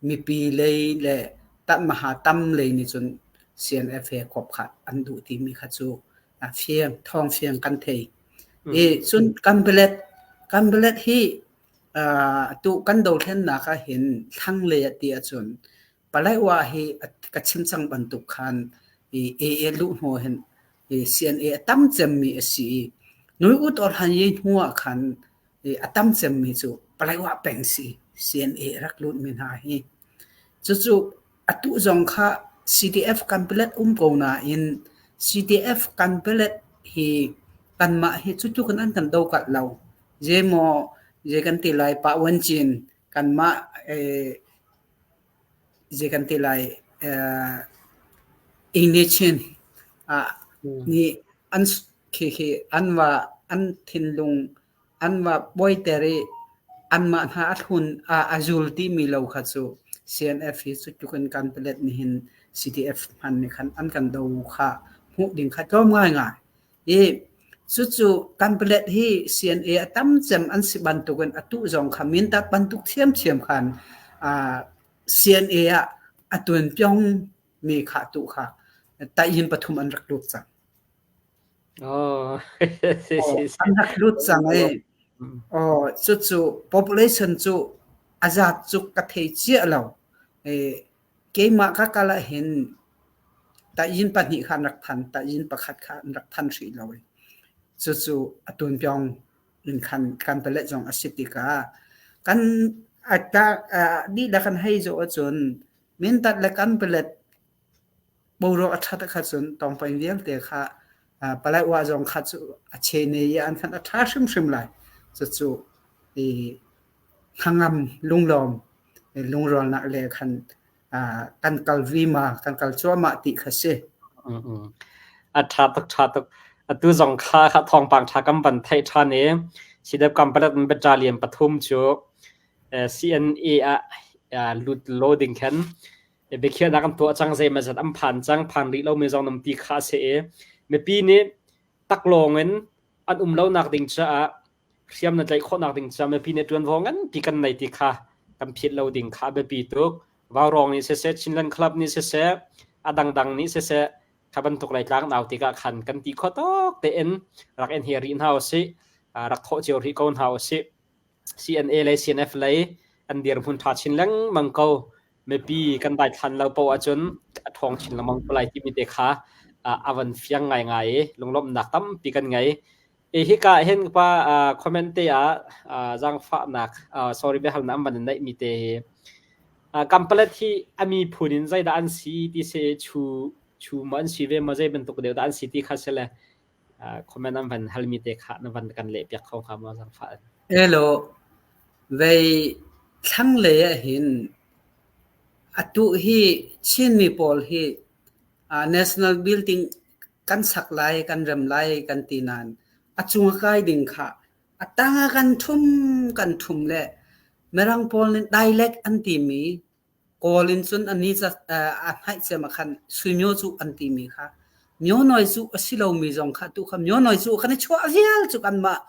mipi lei le Tatmaha tam lei nih cun CNF he kawp kha an duh timi kha cu a fiang thawng fiang kan thei. I cun Kanpalet Kanpalet hi tu kan dothlennak ah hin thlanglei ah ti ahcun Paletwa hi ka chim cang bantuk khan i AA luh hnu hin CNA a tam cemmi a si i Nui Ut Orhan Ye hnu ah khan a tam cemmi cu Paletwa peng si CNA rak lutmi hna hi. Cucu atu zong kha CDF Kanpalet um ko nain CDF Kanpalet hi kanmah hi cutluk in an kan dokalh lo. Zeimaw zei kan ti lai Pa Wan Cin kanmah zei kan ti lai English in nih an khi an va an thinlung an va buaiter i anmah hna a thlun a zul timi lo kha cu CNF hi cutluk in kan palet nihin CDF hman nih khan an kan do kha hmuh ding kha tlawm ngaingai. I cucu Kanpalet hi CNA a tam cem an si bantukin atu zong kha Mindat bantuk thiamthiam khan CNA ah a tuanpiong mi kha tu kha tayin pathum an rak lut cang. Oh, si, si, si. An rak lut cang i oh, cucu population cu a zat cu ka thei cia lo. Keimah ka kal ahhin tayin pahnih kha an rak phan, tayin pakhat kha an rak phan hrih lo i cucu a tunpiong in khan Kanpalet zong a si tikah kan dihlak kan hei zoh ahcun Mindat le Kanpalet boruak a ṭhat ahkhan cun tawngpeng vialte kha Paletwa zong kha cu a chene i an khan a ṭha hrimhrim lai. Cucu i hnangam lunglawm lungrualnak le khan kan kal vima kan kal cuahmah ti kha si. A ṭha tuk ṭha tuk. Atu zong kha kha thawngpang ṭha kan van theih ṭhan i CDF Kampalat battalion pathum cu CNA ah lut lo ding khan biakhiahnak an tuah cang zeimawzat an phan cang phan rih lomi zong nam ti kha a si i mipi nih taklawng in an um lonak ding caah hriam na tlaih khawhnak ding caah mipi nih ṭuanvo nganpi kan nei ti kha kan philh lo ding kha a biapi tuk. Vaurawng nih siseh, Chinland Club nih siseh, a dangdang nih siseh, Kha bantuk lei tlang nau tikah khan kan ti kho tawk tein rak in he rih hna usih. Rak thawh cio rih ko hna usih. CNA lei CNF lei an dirhmun ṭha chin lengmang ko. Mipi kan daithlan lo paoh ahcun a ṭhawng chin lengmang ko lai timi te kha a van fiang ngaingai i lunglawmhnak tampi kan ngei. E hika hin pa comment te ah zaangfahnak sorry biahalnak an van in neihmi te hi Kampalet hi a miphun in zeidah an si ti si chu chu maw an si ve maw zei bantuk deuh dah an si ti kha si le comment an van halmi te kha na van kan leh piak kho hnga maw zaangfah in. Elaw, vei thlanglei ah hin atu hi Chinmi pawl hi national building kan sak lai, kan rem lai kan ti nain a cung a kai ding kha a tang ah kan ṭhum kan ṭhum le Mirang pawl nih dialect an timi Kawl in cun a ni a hnaih cem ah khan Suimyo cu an timi kha Myonawi cu a si lomi zong kha tu kha Myonawi cu kan i chuah vial cu kanmah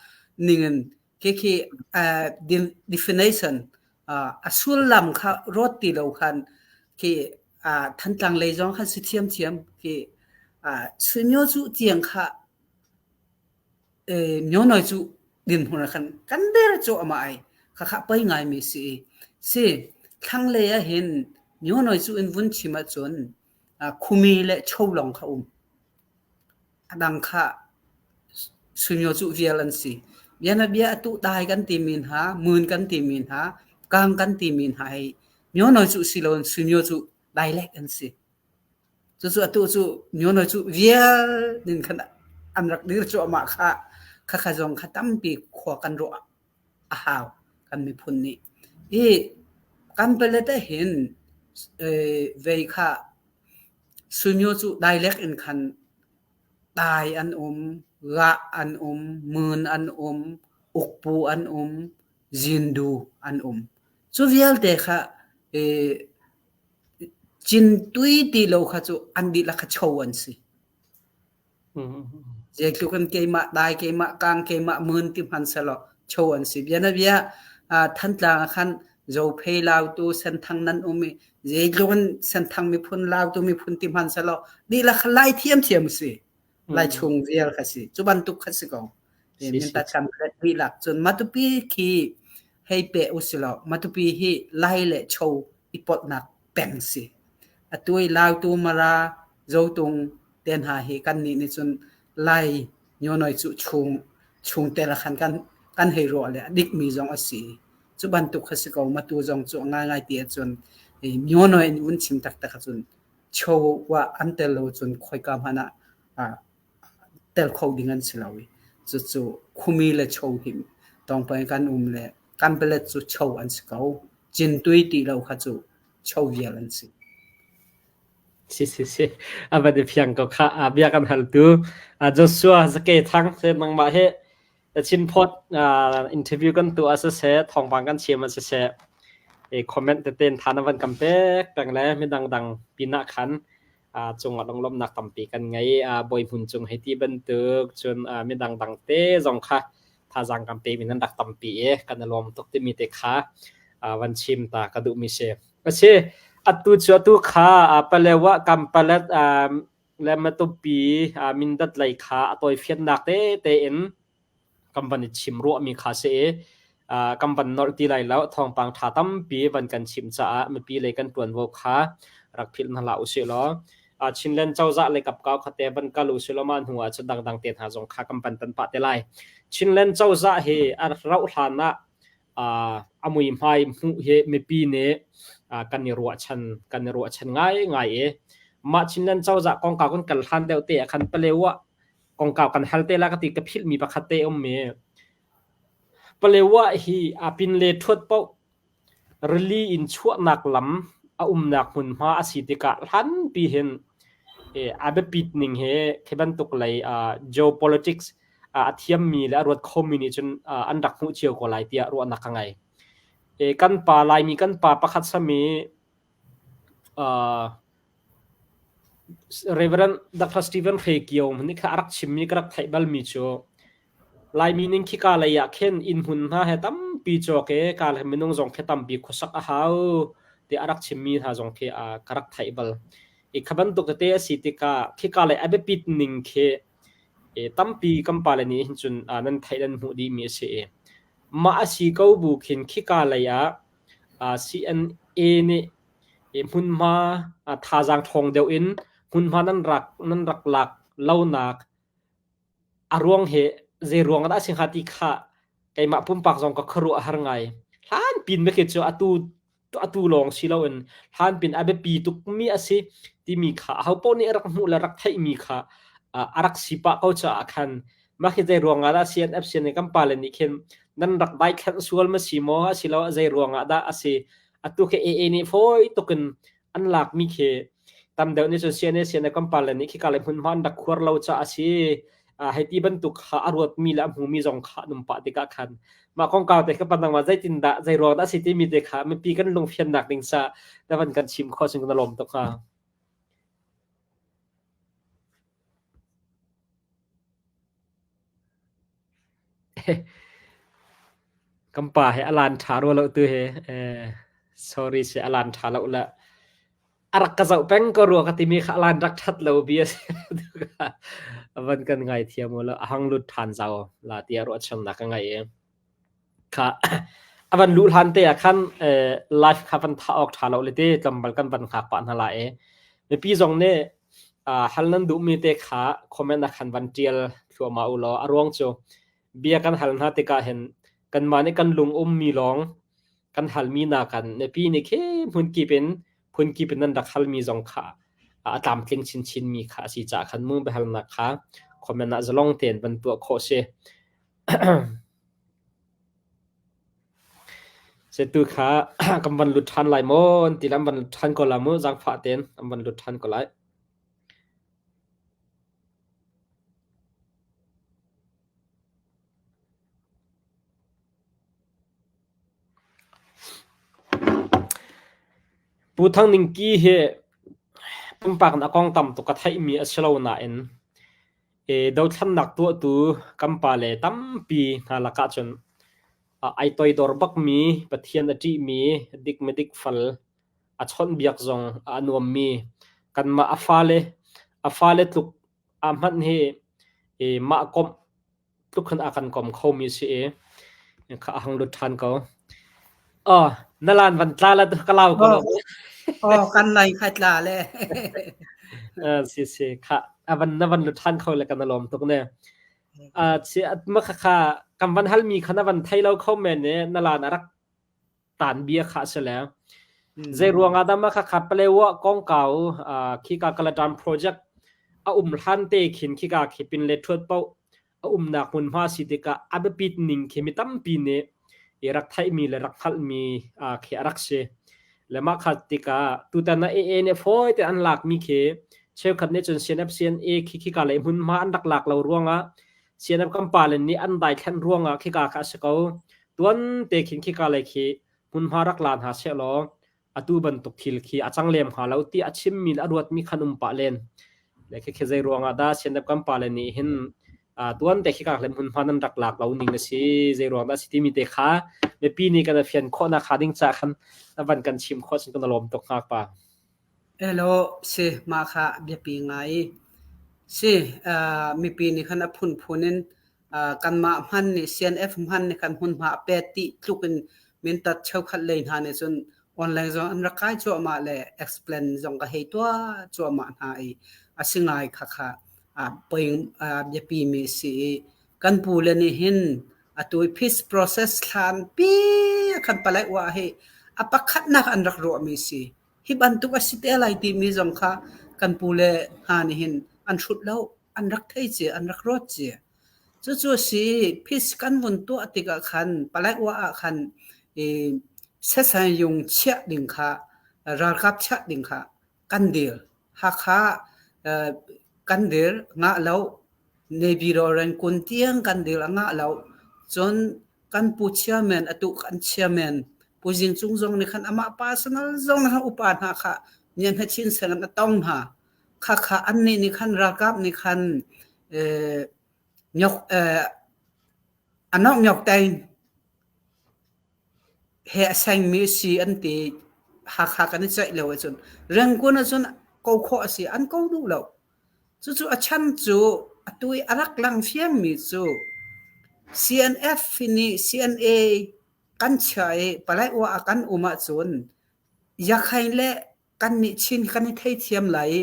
ningin khi definition a sullam kha ruat ti lo khan khi Thantlang lei zong khan si thiamthiam khi Suimyo cu tiang kha Myonawi cu dinhmun ah khan kan der cuahmah ai. Khakha poi ngaimi si. Si thlanglei ah hin Myonawi cu in vun chim ahcun khumi le cho lawng kha um. A dang kha Suimyo cu vial an si. Bianabia atu dai kan timi hna, mun kan timi hna, kang kan timi hna hi Myonawi cu si loin Suimyo cu dialect an si. Cucu atu cu Myono cu vial nin khan an rak dir cuahmah kha khakha zong kha tampi khua kan ruah a hau kan miphun nih. I kan palet ah hin vei kha Suimyo cu dialect in khan Tai an um, Gah an um, Mun an um, Ukpu an um, Zindu an um. Cu vialte kha Cintui ti lo kha cu an dihlak kha cho an si. Zeitluk in keimah dai, keimah kang, keimah mun ti hmanh selaw cho an si. Bianabia Thantlang ah khan Zophei Lautu Senthang nan um i zeitluk in Senthang miphun Lautu miphun ti hmanh selaw dihlak kha Lai thiamthiam a si. Lai chung vial kha si. Cu bantuk kha si ko. Minta tam dihlak cun Matupi khi hei pe usilaw Matupi hi Lai le Cho i polhnak peng si. Atu i Lautu Mara Zotung te hna hi kannih nih cun Lai Myonawi cu chung chungtel ah khan kan kan hei ruah le a dikmi zong a si. Cu bantuk kha si ko matu zong cu a ngaingai ti ahcun Myonawi in vun chim taktak ahcun Cho ah an tel lo cun khoika hmanh ah tel kho ding an si lo i cucu khumi le cho hi tawngpang kan um le kanpalet cu cho an si ko. Cintui ti lo kha cu cho vial an si. Si si si. A van i fiang ko kha. A bia kan haltu Joshua Zake Thang se nangmah he Chinphawt interview kan tuah ah siseh, thawngpang kan chim ah siseh, comment tete in tha na van kan pek peng le midang dang pinah khan cungah lunglawmhnak tampi kan ngei. Bawi hmun cung hei ti bantuk cun midang dang te zong kha thazaang kan pemi nan rak tampi i kan i lawm tuk timi te kha van chim ta ka duhmi si. Asi, atu cu atu kha Palewa Kampalet le Matupi Mindat lei kha a tawifiannak tete in kan van i chim ruahmi kha si i kan van nolh ti lai lo. Thawngpang ṭha tampi van kan chim caah mipi lei kan ṭuanvo kha rak philh hna hlah usih law Chinland cozah lei kapkau kha te van kal usih law mah hnu ah cun dangdang te hna zong kha kan van tan pah te lai. Chinland cozah hi a rauh hlan ah a muihmai hmuh hi mipi nih kan i ruahchan kan i ruahchan ngaingai i mah Chinland cozah kongkau kan kal hlan deuh te ah khan Palewa kongkau kan hal te la ka ti ka philhmi pakhat te um mi Palewa hi a pin le thuat paoh rili in chuahnak lam a umnak hmunhma a si tikah hlanpi hin a biapit ning he khi bantuk lei geopolitics a thiammi le a ruat khomi nih cun an rak hmuh cio ko lai tiah ruahnak ka ngei. Kan pa Laimi kan pa pakhat sami Reverend Dr. Stephen Hre Kio nih kha a rak chimmi ka rak theih balmi cu Laimi ning khika lei ah khin inn hmun hna he tampi cawk i ka le minung zong khi tampi khuasak a hau ti a rak chimmi hna zong khi ka rak theih bal. I kha bantuk tete a si tikah khika lei a biapit ning khi tampi kan pale nih hin cun nan theih nan hmuh dihmi a si i mah a si ko bu khin khika lei ah CNA nih hmunhma thazaang ṭhawng deuh in hmunhma nan rak lak lonak a ruang hi zei ruang ah dah a si hnga ti kha keimah pumpak zong ka khuaruah a har ngai. Hlan pin khi cu atu atu lawng si loin hlan pin a biapi tukmi a si timi kha ahopaoh nih rak hmuh le rak theihmi kha a rak si pah ko caah khan mah hi zei ruang ah dah CNF nih kan pale nih khin nan rak daithlan sual ma si maw asiloah zei ruang ah dah a si atu khi AA nih fawi tukin an lakmi khi tam deuh nih cun CNA CNA kan pale nih khika le hmunhma an rak khuar lo caah a si. Hei ti bantuk kha a ruatmi le a hmumi zong kha an um pah tikah khan mah kongkau te kha pandang ma zeitindah zei ruang dah a si timi te kha mipi kan lungfiannak ding sa na van kan chim khawh cun kan lawm tuk hnga. Kan pa he a lan ṭha rua lo tu he sorry si a lan ṭha lo le a rak ka zoh peng ko rua ka timi kha a lan rak ṭhat lo bia si van kan ngai thiam u a hang lut ṭhan zau la tiah ruahchannak ka ngei i kha a van luh hlan te ah khan live kha van thah awk ṭha lo le te tlawmpal kan van hngak pah hna la i mipi zong nih hal nan duhmi te kha comment ah khan van ṭial thluahmah u law a ruang cu bia kan hal hna tikah hin kanmah nih kan lung ummi lawng kan halmi nakan mipi nih khi hmunkip in phunkip in nan rak halmi zong kha a tlamtling chinchin mi kha a si caah khan mu biahalnak kha comment ah zalong tein van tuah khawh si. Setu kha kan van lut ṭhan lai maw an ti le an van lut ṭhan ko la mu zaangfah tein an van lut ṭhan ko lai. Pu Thang Ning Ki hi pumpak in a kong tam tuk ka theihmi a si lo nain dothlannak tuahtu kan pale tampi hna lakah cun ai toidor bakmi, Pathian a ṭihmi, dik midik fal a chawnhbiak zong a nuammi, kanmah a fale tluk ah hmanh hi mah komh tluk khan a kan kom khomi si i kha a hang lut ṭhan ko. Oh, na lan van tla la ka lau ko lo. Oh, kan lai khai tla le. Si si kha avan na van lut ṭhan kho le kan lawm tuk ne. Si ma kha kha kan van hal mi kha na van thei lo kho men ne na lan a rak tan bia kha a si le zei ruangah dah mah khakha Palewa kongkau khika Kaladan project a um hlan te khin khika khi pin le thuat paoh a umnak hmunhma si tikah a biapit ning khi mi tampi nih i rak theihmi le rak hngalhmi khi a rak si. Le mah kha tikah tutan ah AA nih fawi te an lakmi khi cheukhat nih cun CNF CNA khi khika lei hmunhma an rak lak lo ruangah CNF kan pale nih an daithlan ruangah khika kha a si ko. Tuan te khin khika lei khi hmunhma rak la hna sehlaw atu bantuk thil khi a cang lem hnga lo ti a chimmi le a ruatmi khan um pah len. Le khi khi zei ruangah dah CNF kan pale nih hin tuan te khika le hmunhma nan rak lak lo ning a si zei ruang dah a si timi te kha mipi nih kan fian khawhnak kha ding ca khan na van kan chim khawh cun kan lawm tuk hnga pa. Elaw si mah kha biapi ngai si mipi nih khan a phunphun in kanmah hman nih CNF hman nih kan hmunhma a pet ti tluk in mintat cheukhat lei hna nih cun online zong an rak kai cuahmah le explain zong ka hei tuah cuahmah hna i a si ngai khakha poi biapi mi si i kan pu le nih hin atu i peace process thlan pi khan palai uah hi a pakhatnak an rak ruahmi si hi bantuk a si te lai timi zong kha kan pu le hna nih hin an hrut lo an rak thei cia an rak ruat cia cucu a si peace kan vun tuah tikah khan palai uah ah khan i sesang yung chiah ding kha ralkap chiah ding kha kan dir Hakha kan dir ngah lo Naypyidaw Rangoon tiang kan dir a ngah lo cun kan pu chairman atu kan chairman Pu Zing Cung zong nih khan amah personal zong nih khan upa hna kha Nyan Chin Seng in a tong hna khakha annih nih khan ralkap nih khan nyok anok nyok tein he a sengmi si an ti. Hakha kan i ceih lio ahcun Rangoon ahcun ko khawh a si. An ko duh lo. Cucu a chan cu atu i a rak lang fiangmi cu CNF nih CNA kan chiah i Paletwa ah kan um ahcun Yakhain le kannih Chin kan i theithiam lai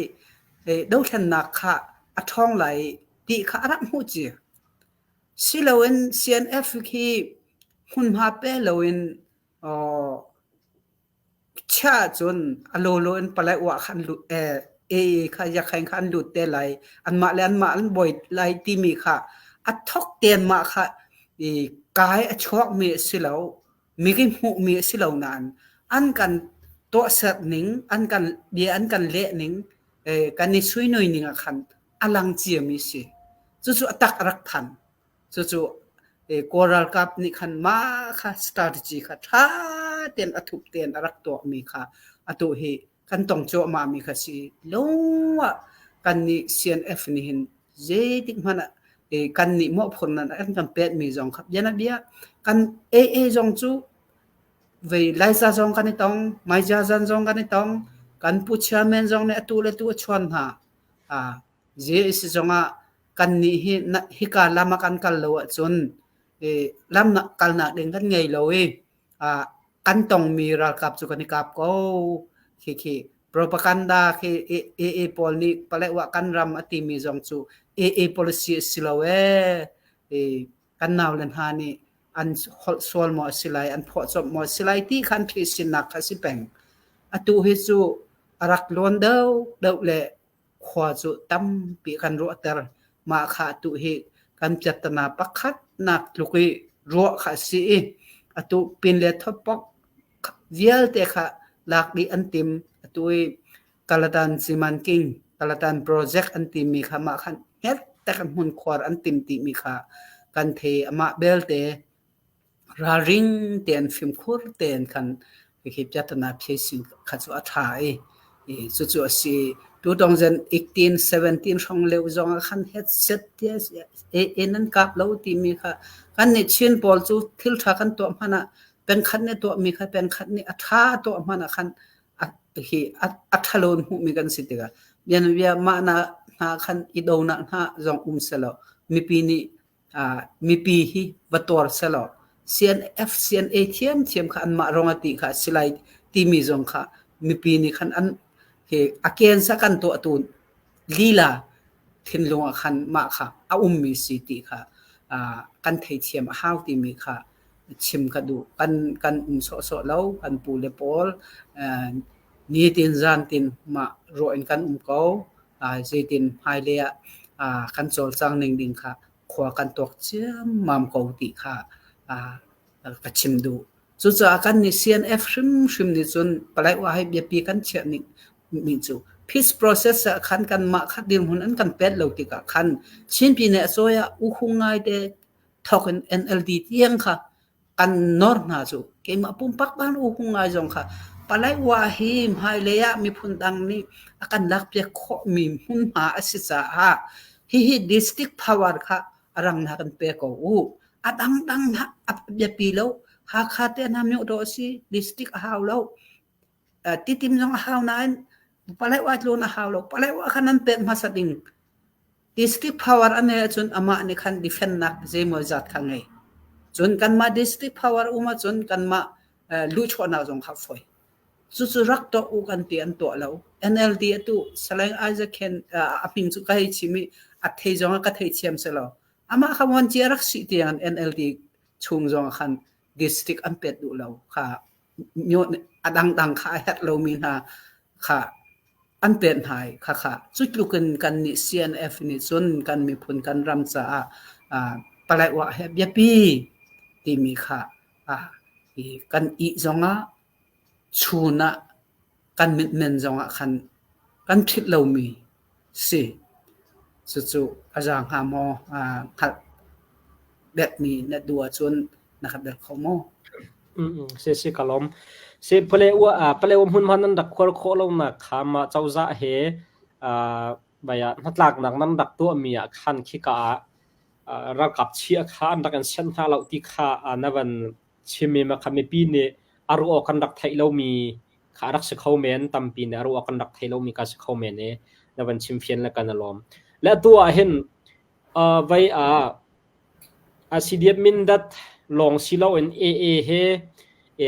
i dothlennak kha a ṭhawng lai ti kha a rak hmuh cia. Siloin CNF khi hmunhma pe loin chiah ahcun a lawlaw in Paletwa kha an lut AA kha Yakhain kha an lut te lai anmah le anmah an bawi lai timi kha a thok tein mah kha i kai a chuakmi a si lo. Miki hmuhmi a si lo nain an kan tuahser ning, an kan bia an kan leh ning, kan i suinui ning ah khan a lang ciami si. Cucu a tak a rak phan. Cucu Kawl ralkap nih khan mah kha strategy kha ṭha tein a thup tein a rak tuahmi kha atu hi kan tong cuahmah mi kha si. Lung ah kannih CNF nih hin zeitik hmanh ah kannih mawhphurhnak an kan pekmi zong kha bianabia kan AA zong cu vei Laiza zong kan i tong, Maija zan zong kan i tong, kan pu chairman zong nih atu le tu a chuan hna. JAC zongah kannih hi hika lam ah kan kal lo ahcun lam kalnak ding kan ngei lo i kan tongmi ralkap cu kan i kap ko. Khikhi propaganda khi AA pawl nih Paletwa kan ram a timi zong cu AA policy a si lo ee. Kan naule hna nih an holh sual maw a si lai, an phuahcawp maw a si lai ti kha an phisinnak kha a si peng. Atu hi cu a rak luan deuhdeuh le khua cu tampi kan ruahter. Mah kha atu hi kan piattana pakhat nak tluk i ruah kha a si i atu pin le thawpok vialte kha lak dih an tim. Atu i Kalatan Simanking, Kalatan project an timi kha mah khan hnget tak in hmunkhuar an tim timi kha kan thei. Amah belte Ralring tein fimkhur tein khan hi piahtana phesin kha cu a ṭha i cucu a si. 2018, 17 hrawng lio zong ah khan headset te nan kap lo timi kha kannih Chin pawl cu thil ṭha kan tuah hmanh ah pengkhat nih tuahmi kha pengkhat nih a ṭha tuah hmanh ah khan hi a ṭhalo in hmuhmi kan si tikah bianabia mah na hna khan i donak hna zong um selaw mipi nih mipi hi va tuar selaw CNF CNA thiamthiam kha anmah rong a ti kha a si lai timi zong kha mipi nih khan an hi a kensa kan tuahtu lila thinlung ah khan mah kha a ummi si ti kha kan theithiam a hau timi kha chim ka duh. Kan kan um sawhsawh lo kan pu le pawl nitin zantin mah ruah in kan um ko. Zeitin hmailei ah kan cawlcang ning ding kha khua kan tuak ciammam ko ti kha ka chim duh. Cucaah kan nih CNF hrimhrim nih cun Paletwa hi biapi kan chiah ning mi cu peace process ah khan kanmah kha dirhmun an kan pet lo tikah khan Chin Pyine acoyah U Hung Ngai te thawk in NLD tiang kha kan nawr hna cu keimah pumpak ban u hung ngai zong kha Paletwa hi hmailei ah miphun dang nih a kan lakpiak khawhmi hmunhma a si caah hihi district power kha a rang na kan pe ko u. A dangdang a biapi lo. Hakha te hna myo dawh a si district a hau lo. Titim zong a hau nain Paletwa tlun a hau lo. Paletwa kha nan pek hmasa ding. District power a ngei ahcun amah nih khan defend nak zeimaw zat kha ngei. Cun kanmah district power um ahcun kanmah luhchuahnak zong kha fawi. Cucu rak tuah u kan ti an tuah lo. NLD atu Salai Isaac Khen a hming cu ka hei chim i a thei zong ah ka thei thiam si lo. Amah kha vuanci a rak si tiang NLD chung zong ah khan district an pet duh lo kha a dangdang kha a herh lomi hna kha an pek hna i khakha cutluk in kannih CNF nih cun kan miphun kan ram caah Paletwa hi biapi timi kha kan ih zongah chun ah kan mitmen zongah khan kan philh lomi si. Cucu a za hnga maw hngalh betmi na duh ahcun na ka bel kho maw? Si si ka lawm. Si Pale hmunhma nan rak khuar khawh lonak kha mah cozah he baya hnatlaknak nan rak tuahmi ah khan khika ah ralkap chia kha an rak in sianh hna lo ti kha na van chim i ma kha mipi nih a ruah awk kan rak theih lomi. Kha rak si kho men, tampi nih a ruah kan rak thei lomi ka si kho men i na van chim fian le kan i lawm. Le atu ah hin vai ah CDF Mindat lawng si loin AA he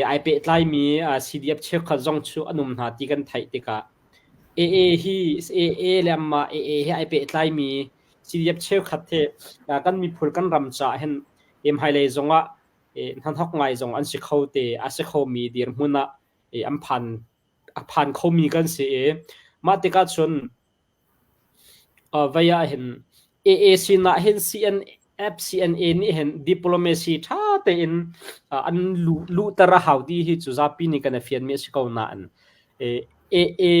ai pehtlaimi CDF cheukhat zong cu an um hna ti kan theih tikah AA hi AA le anmah AA he ai pehtlaimi CDF cheukhat hi kan miphun kan ram caah hin hmailei zongah hnahnok ngai zong an si kho te a si khomi dirhmun ah an phan a phan khomi kan si i mah tikah cun Vei ah hin AA sinah hin CNF CNA nih hin diplomacy ṭha tein an luhter a hau ti hi cu zapi nih kan i fianmi a si ko nain AA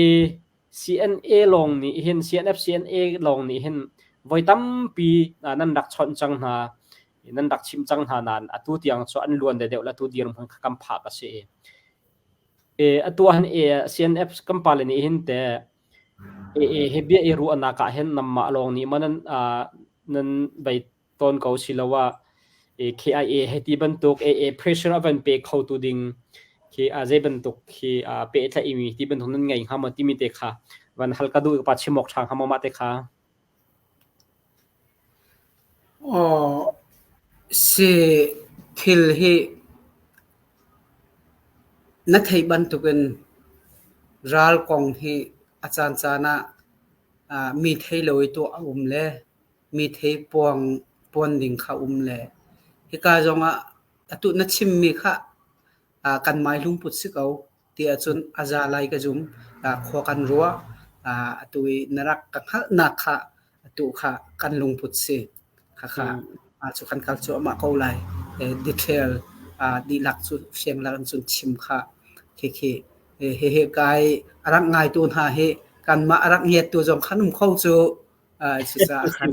CNA lawng nih hin CNF CNA lawng nih hin voi tampi nan rak chawnh cang hna nan rak chimh cang hna nain atu tiang cu an luan deuh le atu dirhmun kha kan phak a si. Atu ah hin CNF kan pale nih hin teh Hi bia i ruahnak ah hin nanmah lawng nih maw nan bei tawn ko siloah KIA hei ti bantuk AA pressure a van pe khotu ding khi zei bantuk khi pehtlaihmi ti bantuk nan ngei hnga maw timi te kha van hal ka duh i pa chim awk ṭha hnga maw mah te kha? Aw, si thil hi Na theih bantukin ral kong hi a caancaan ah mi thei lo i tuah a um le mi thei puan ding kha a um le hika zongah atu na chimmi kha kanmah lungput si ko ti ahcun a za lai ka zum. Khua kan ruah. Atu i na rak ka hngalhnak kha atu kha kan lungput si. Khakha cu kan kal cuahmah ko lai. Detail dihlak cu fianglak in cun chim kha khikhi hihi kai a rak ngaitu hna hi kanmah a rak ngiattu zong khan um kho cu. Cucaah khan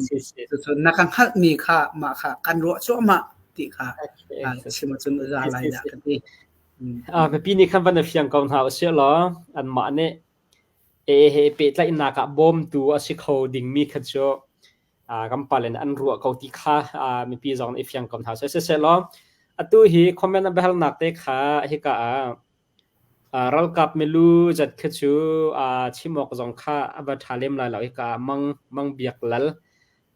cucu na ka hngalhmi kha mah kha kan ruah cuahmah ti kha chim ahcun a za lai dah ka ti. Mipi nih khan van i fiang ko hna usih law anmah nih he pehtlaihnak ah bawmtu a si kho dingmi kha cu kan pale nih an ruah ko ti kha mipi zong nih i fiang ko hna seh. Siseh law atu hi comment a biahalnak te kha hika ah ralkap milu zat kha cu chim awk zong kha a va ṭha lem lai lo hika ah Mang Mang Biak Lal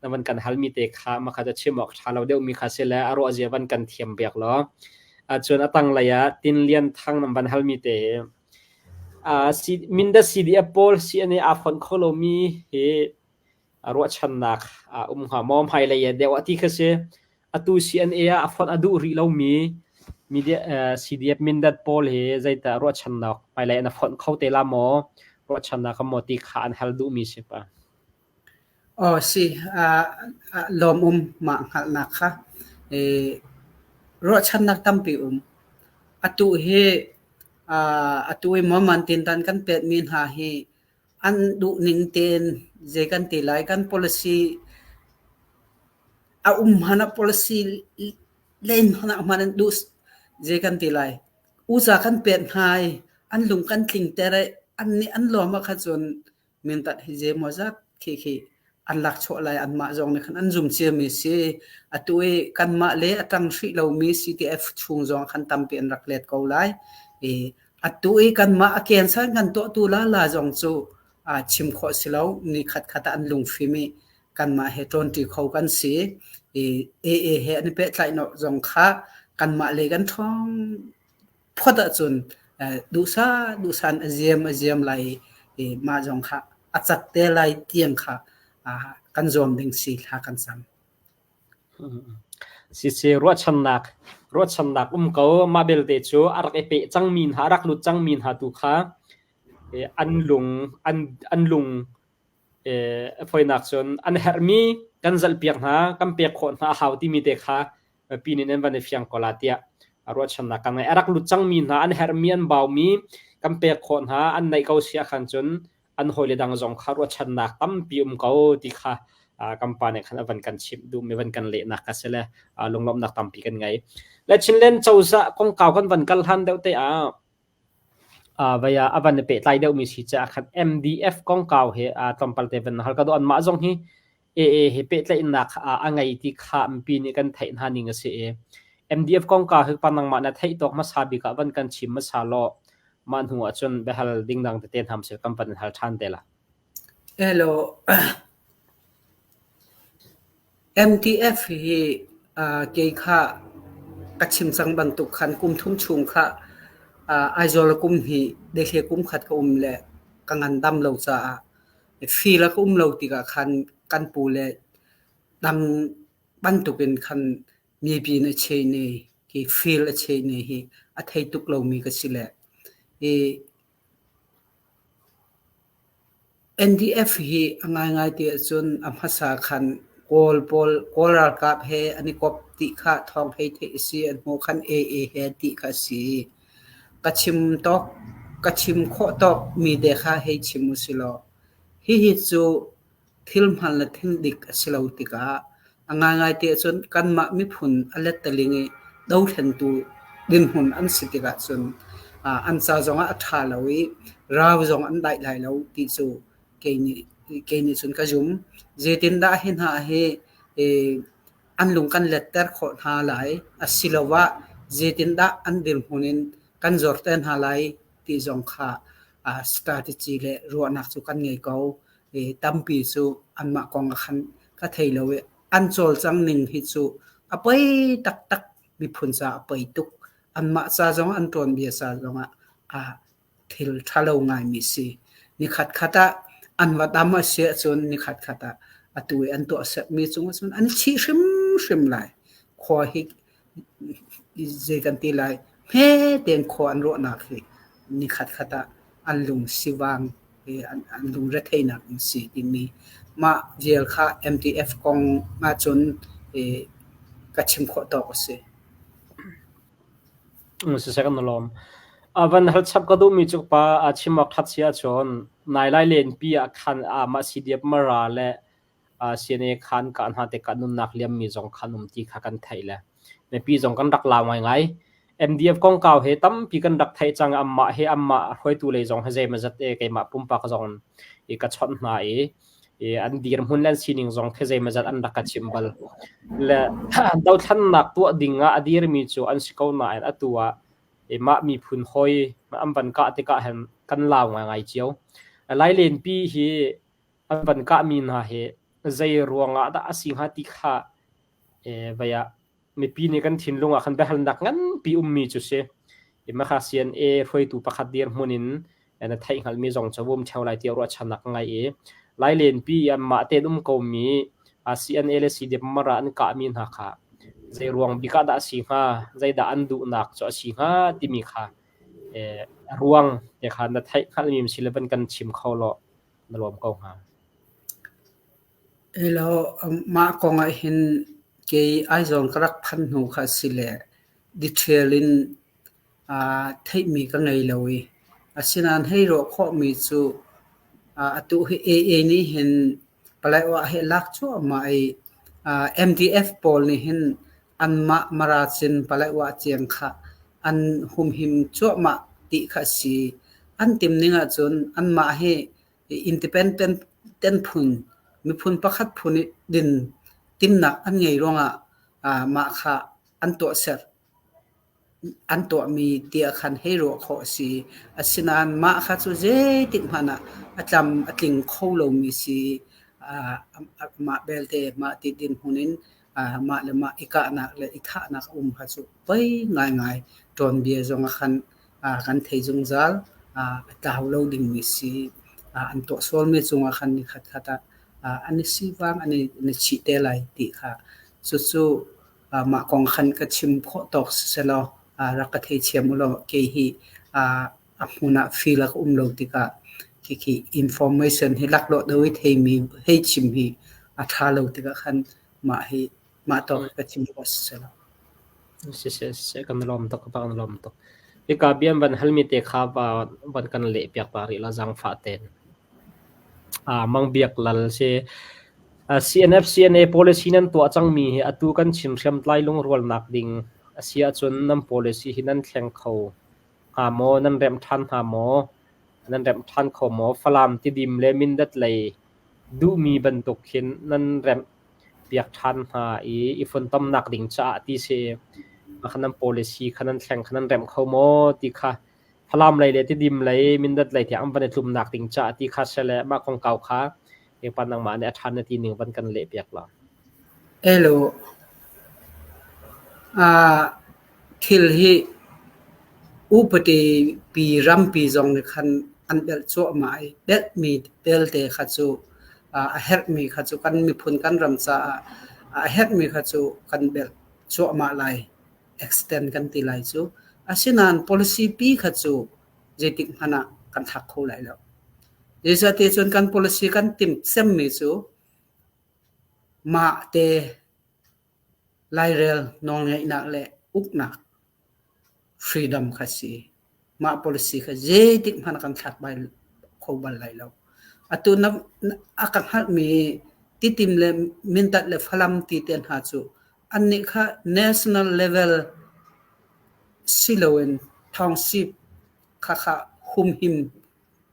na van kan halmi te kha makha cu chim awk ṭha lo deuhmi kha si le a ruah zia van kan thiam piak law. Cun a tanglei ah Tin Lian Thang nan van halmi te hi Mindat CDF pawl CNA aa fonh kho lomi hi ruahchannak a um hnga maw hmailei ah deuh ah ti kha si. Atu CNA ah a fonh a duh rih lomi media CDF Mindat pawl hi zeidah ruahchannak hmailei na fonh kho te la maw ruahchannak maw ti kha an hal duhmi si pa. Aw si, lawm um mah hngalhnak kha. Ruahchannak tampi um. Atu hi atu i maw tintan kan pekmi hna hi an duhning tein zei kan ti lai kan policy a um hmanh ah policy len hmanh ah hmanh an duh zei kan ti lai. Usa kan pek hna i an lung kan tlingter i an nih an lawm ah kha cun Mindat hi zeimawzat khi khi an lakchuah lai anmah zong nih khan an zum ciami si. Atu i kanmah le a ṭang hrih lomi CTF chung zong khan tampi an rak let ko lai. I atu i kanmah a cancel kan tuahtu lala zong cu chim khawh si lo. Ni khatkhat ah an lungfim i kanmah he ṭawnṭi kho kan si. I AA he an i pehtlaihnak zong kha kanmah le kan ṭhawng phot ahcun duhsah duhsah in a ziam a ziam lai i mah zong kha a cat te lai tiang kha kan zuam ding si thla kan cam. Sisi ruahchannak ruahchannak um ko mah belte cu a rak i peh cangmi hna a rak lut cangmi hna tu kha an lung an an lung a fawinak cun an herhmi kan zalhpiak hna kan pek khawh hna a hau timi te kha mipi nih nan van i fiang ko la tiah ruahchannak kan ngei. A rak lut cangmi hna an herhmi an baumi kan pek khawh hna an neih ko si ahkhan cun an hawile dang zong kha ruahchannak tampi um ko ti kha kan pa nih khan a van kan chimh duhmi van kan lehnak kha si le lunglawmhnak tampi kan ngei. Le Chinland cozah kongkau kan van kal hlan deuh te ah Vai ah a van i pehtlai deuhmi si caah khan MDF kongkau he tlawmpal te van hal ka duh. Anmah zong hi AA he pehtlaihnak a ngei ti kha mipi nih kan theih hna ning a si i MDF kongkau hi pa nangmah na theih tawk hmasa bik ah van kan chim hmasa law. Mah hnu ah cun biahal dingdang tete hna seh kan van in hal ṭhan te la. Hello. MTF hi kei kha ka chim cang bantuk khan kum thum chung kha Aizawl kum hnih dehle kum khat ka um le ka ngandam lo caah feel a ka um lo tikah khan kan pu le dam bantukin khan mipi na chei ne hi feel a chei ne hi a thei tuk lomi ka si le i NDF hi a ngaingai ti ahcun a hmasa khan Kawl pawl Kawl ralkap he an i kop ti kha thawng hei theih a si. An hmuh khan AA he ti kha a si. Ka chim tawk ka chim khawh tawk mi te kha hei chim usilaw hihi cu thil hman le thil dik a si lo tikah a ngaingai ti ahcun kanmah miphun a lettaling i dothlentu dinhmun an si tikah cun an ca zongah a ṭha lo i rau zong an daih lai lo ti cu kei nih kei nih cun ka zum. Zeitindah hi hna hi an lung kan letter khawh hna lai asiloah zeitindah an dirhmun in kan zorter hna lai ti zong kha strategy le ruahnak cu kan ngei ko. Tampi cu anmah kong ah khan ka thei lo i an cawlcang ning hi cu a poi taktak miphun caah a poi tuk. Anmah ca zong an tuanbia ca zongah thil ṭhalo ngaimi si. Nikhat khat ah an va dam a si ahcun nikhat khat ah atu i an tuahsermi cungah cun an chih hrimhrim lai. Khua hi zei kan ti lai hme tein khua an ruahnak hi nikhat khat ah an lung sivang an lungretheihnak an si timi mah vial kha MTF kong ahcun ka chim khawh tawk a si. Siseh kan lawm. Van hal chap ka duhmi cu pa a chim awk ṭhat si ahcun nai lai lenpi ah khan mah CDF Mara le CNA khan ka hna tikah nunnak liammi zong khan um ti kha kan theih le mipi zong kan rak lau ngaingai. MDF kongkau he tampi kan rak theih cang amah he amah hruaitu lei zong he zeimawzat e keimah pumpak zong i ka chawnh hna i an dirhmun le an sining zong khi zeimawzat an rak ka chimh bal. Le dothlannak tuah ding ah a dirmi cu an si ko nain atu ah mah miphun hawi an van kah tikah hin kan lau ngaingai cio. Lailenpi hi an van kahmi hna hi zei ruangah dah a si hnga ti kha vei ah mipi nih kan thinlung ah khan biahalnak nganpi ummi cu si. Makha CNA hruaitu pakhat dirhmun in na theih hngalhmi zong cu vum theo lai tiah ruahchannak ka ngei i Lailenpi anmah tein um komi CNA le CDF Mara an kahmi hna kha zei ruang bik ah dah a si hnga, zeidah an duhnak cu a si hnga timi kha a ruang te kha na theih hngalhmi si le van kan chim kho law na lawm ko hnga. Hello, mah kong ah hin kei Aizawl ka rak phanh hnu kha a si le detail in theihmi ka ngei lo i asinain hei ruah khawhmi cu atu hi AA nih hin Paletwa hi a lak cuahmah i MDF pawl nih hin anmah Mara cin Paletwa tiang kha an humhim cuahmah ti kha a si. An tim ning ahcun anmah hi independent phun miphun pakhat phun i din timnak an ngei ruangah mah kha an tuahser an tuahmi tiah khan hei ruah khawh a si. Asinain mah kha cu zeitik hmanh ah a tlam a tling kho lomi si. Mah belte mah ti dinhmun in mah le mah i kahnak le i thahnak a um kha cu poi ngaingai ṭawnbia zong ah khan kan thei zungzal. A tlau lo dingmi si. An tuah sualmi cungah khan nikhat khat ah an i sivang an i chih te lai ti kha cucu mah kong khan ka chim khawh tawk sisehlaw rak ka theithiam u law kei hi a hmun ah feel a ka um lo tikah khikhi information hi laklawh deuh i theimi hei chim hi a ṭha lo tikah khan mah hi mah tawk hi ka chim khawh sisehlaw. Siseh siseh kan lawm tuk kan lawm tuk. Hika bian van halmi te kha van kan leh piak ta rih la zaangfah tein. Mang Biak Lal si. CNF CNA policy nan tuah cangmi hi atu kan Chin hriamtlai lungrualnak ding a si ahcun nan policy hi nan thleng kho hnga maw? Nan remh ṭhan hnga maw? Nan remh ṭhan kho maw? Falam, Tidim le Mindat lei duhmi bantuk hin nan remh piak ṭhan hna i i funtomnak ding caah ti si. Kha nan policy kha nan thleng kha nan remh kho maw ti kha. Falam lei le Tidim lei Mindat lei tiang an van i tlumnak ding caah ti kha seh le mah kongkau kha pa nangmah nih a ṭha na ti ning van kan leh piak law. Elo. Thil hi upadi pi rampi zong nih khan an belh cuahmah i belhmi belte kha cu a herhmi kha cu kan miphun kan ram caah a herhmi kha cu kan belh cuahmah lai. Extend kan ti lai cu. Asinain policy pi kha cu zeitik hmanh ah kan thlak kho lai lo. Zeicahtiah cun kan policy kan timh cemmi cu mah te Lairel nawlngeihnak le uknak freedom kha si. Mah policy kha zeitik hmanh kan thlak kho bal lai lo. Atu na a ka hngalhmi Titim le Mindat le Falam ti te hna cu annih kha national level si loin township khakha humhim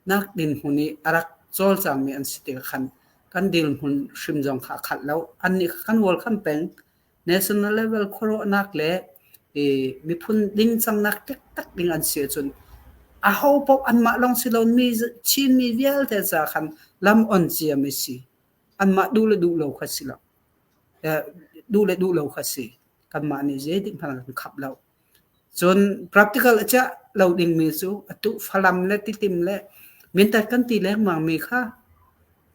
nak dinhmun i a rak cawlcangmi an si tikah khan kan dirhmun hrim zong kha a khat lo. Annih kha kan welcome peng. National level khuaruahnak le miphun dingcangnak taktak ding an si ahcun aho paoh anmah lawng si lo mi Chinmi vialte ca khan lam on ciami si. Anmah duh le duh lo kha si lo. Duh le duh lo kha si. Kanmah nih zeitik hmanh kan khap lo. Cun practical a chiah lo dingmi cu atu Falam le Titim le Mindat kan ti lengmangmi kha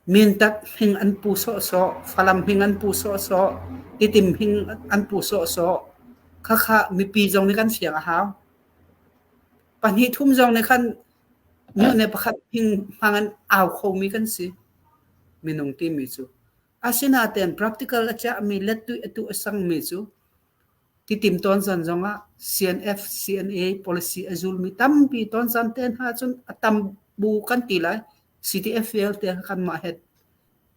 Mindat hming an pu sawhsawh, Falam hming an pu sawhsawh, Titim hming an pu sawhsawh. Khakha mipi zong nih kan fiang a hau. Pahnih thum zong nih khan myohne pakhat hming hmang an au khomi kan si. Minung timi cu. Asinain practical a chiahmi le atu a sangmi cu Titim tawnzan zongah CNF, CNA policy a zulmi tampi tawnzan te hna cun a tam bu kan ti lai. CDF vialte kanmah he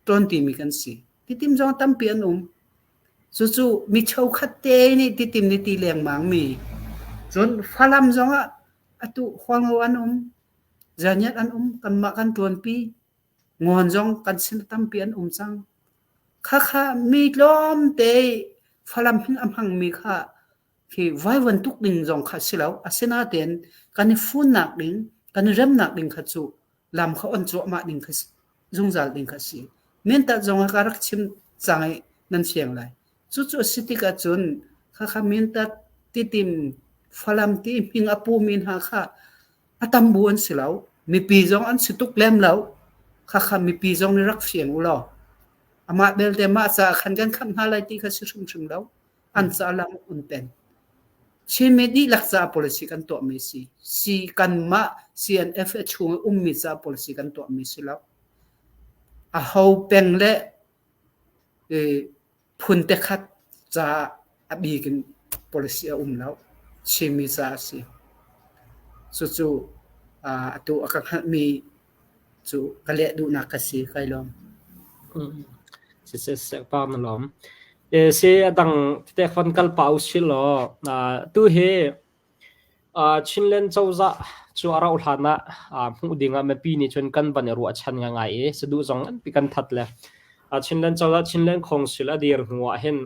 ṭuantimi kan si. Titim zong tampi an um. Cucu mi cheukhat te nih titim nih ti lengmang mi. Cun Falam zongah atu Hualngo an um, Zaniat an um, kanmah kan ṭuanpi. Ngawn zong kan sin tampi an um cang. Khakha mi tlawmte Falam hin a hmangmi kha khi vaivuan tuk ding zong kha si lo. Asinain kan i funnak ding, kan i remnak ding kha cu lam kha on cuahmah ding kha zungzal ding kha si. Mintat zong ah ka rak chim cang i nan fiang lai. Cucu a si tikah cun khakha Mintat, Titim, Falam ti hming a pumi hna kha A tam bu an si lo. Mipi zong an si tuk lem lo. Khakha mipi zong nih rak fiang u law. Amah belte mah caah khan kan khamh hna lai ti kha si hrimhrim lo. An ca lam un peng. Chinmi dihlak caah policy kan tuahmi si. Si kanmah CNF a chung i ummi caah policy kan tuahmi si lo. Aho peng le Phun te khat caah a bik in policy a um lo. Chinmi caah a si. Cucu atu a ka hngalhmi cu ka leh duhnak ka si. Kai lawm. Siseh pa na lawm. Si a dang tete fon kal pa usih law tu hi Chinland cozah cu a rauh hlan ah hmuh ding ah mipi nih cun kan van i ruahchan ngaingai i saduh zong nganpi kan that le Chinland cozah Chinland Council a dir hnu ah hin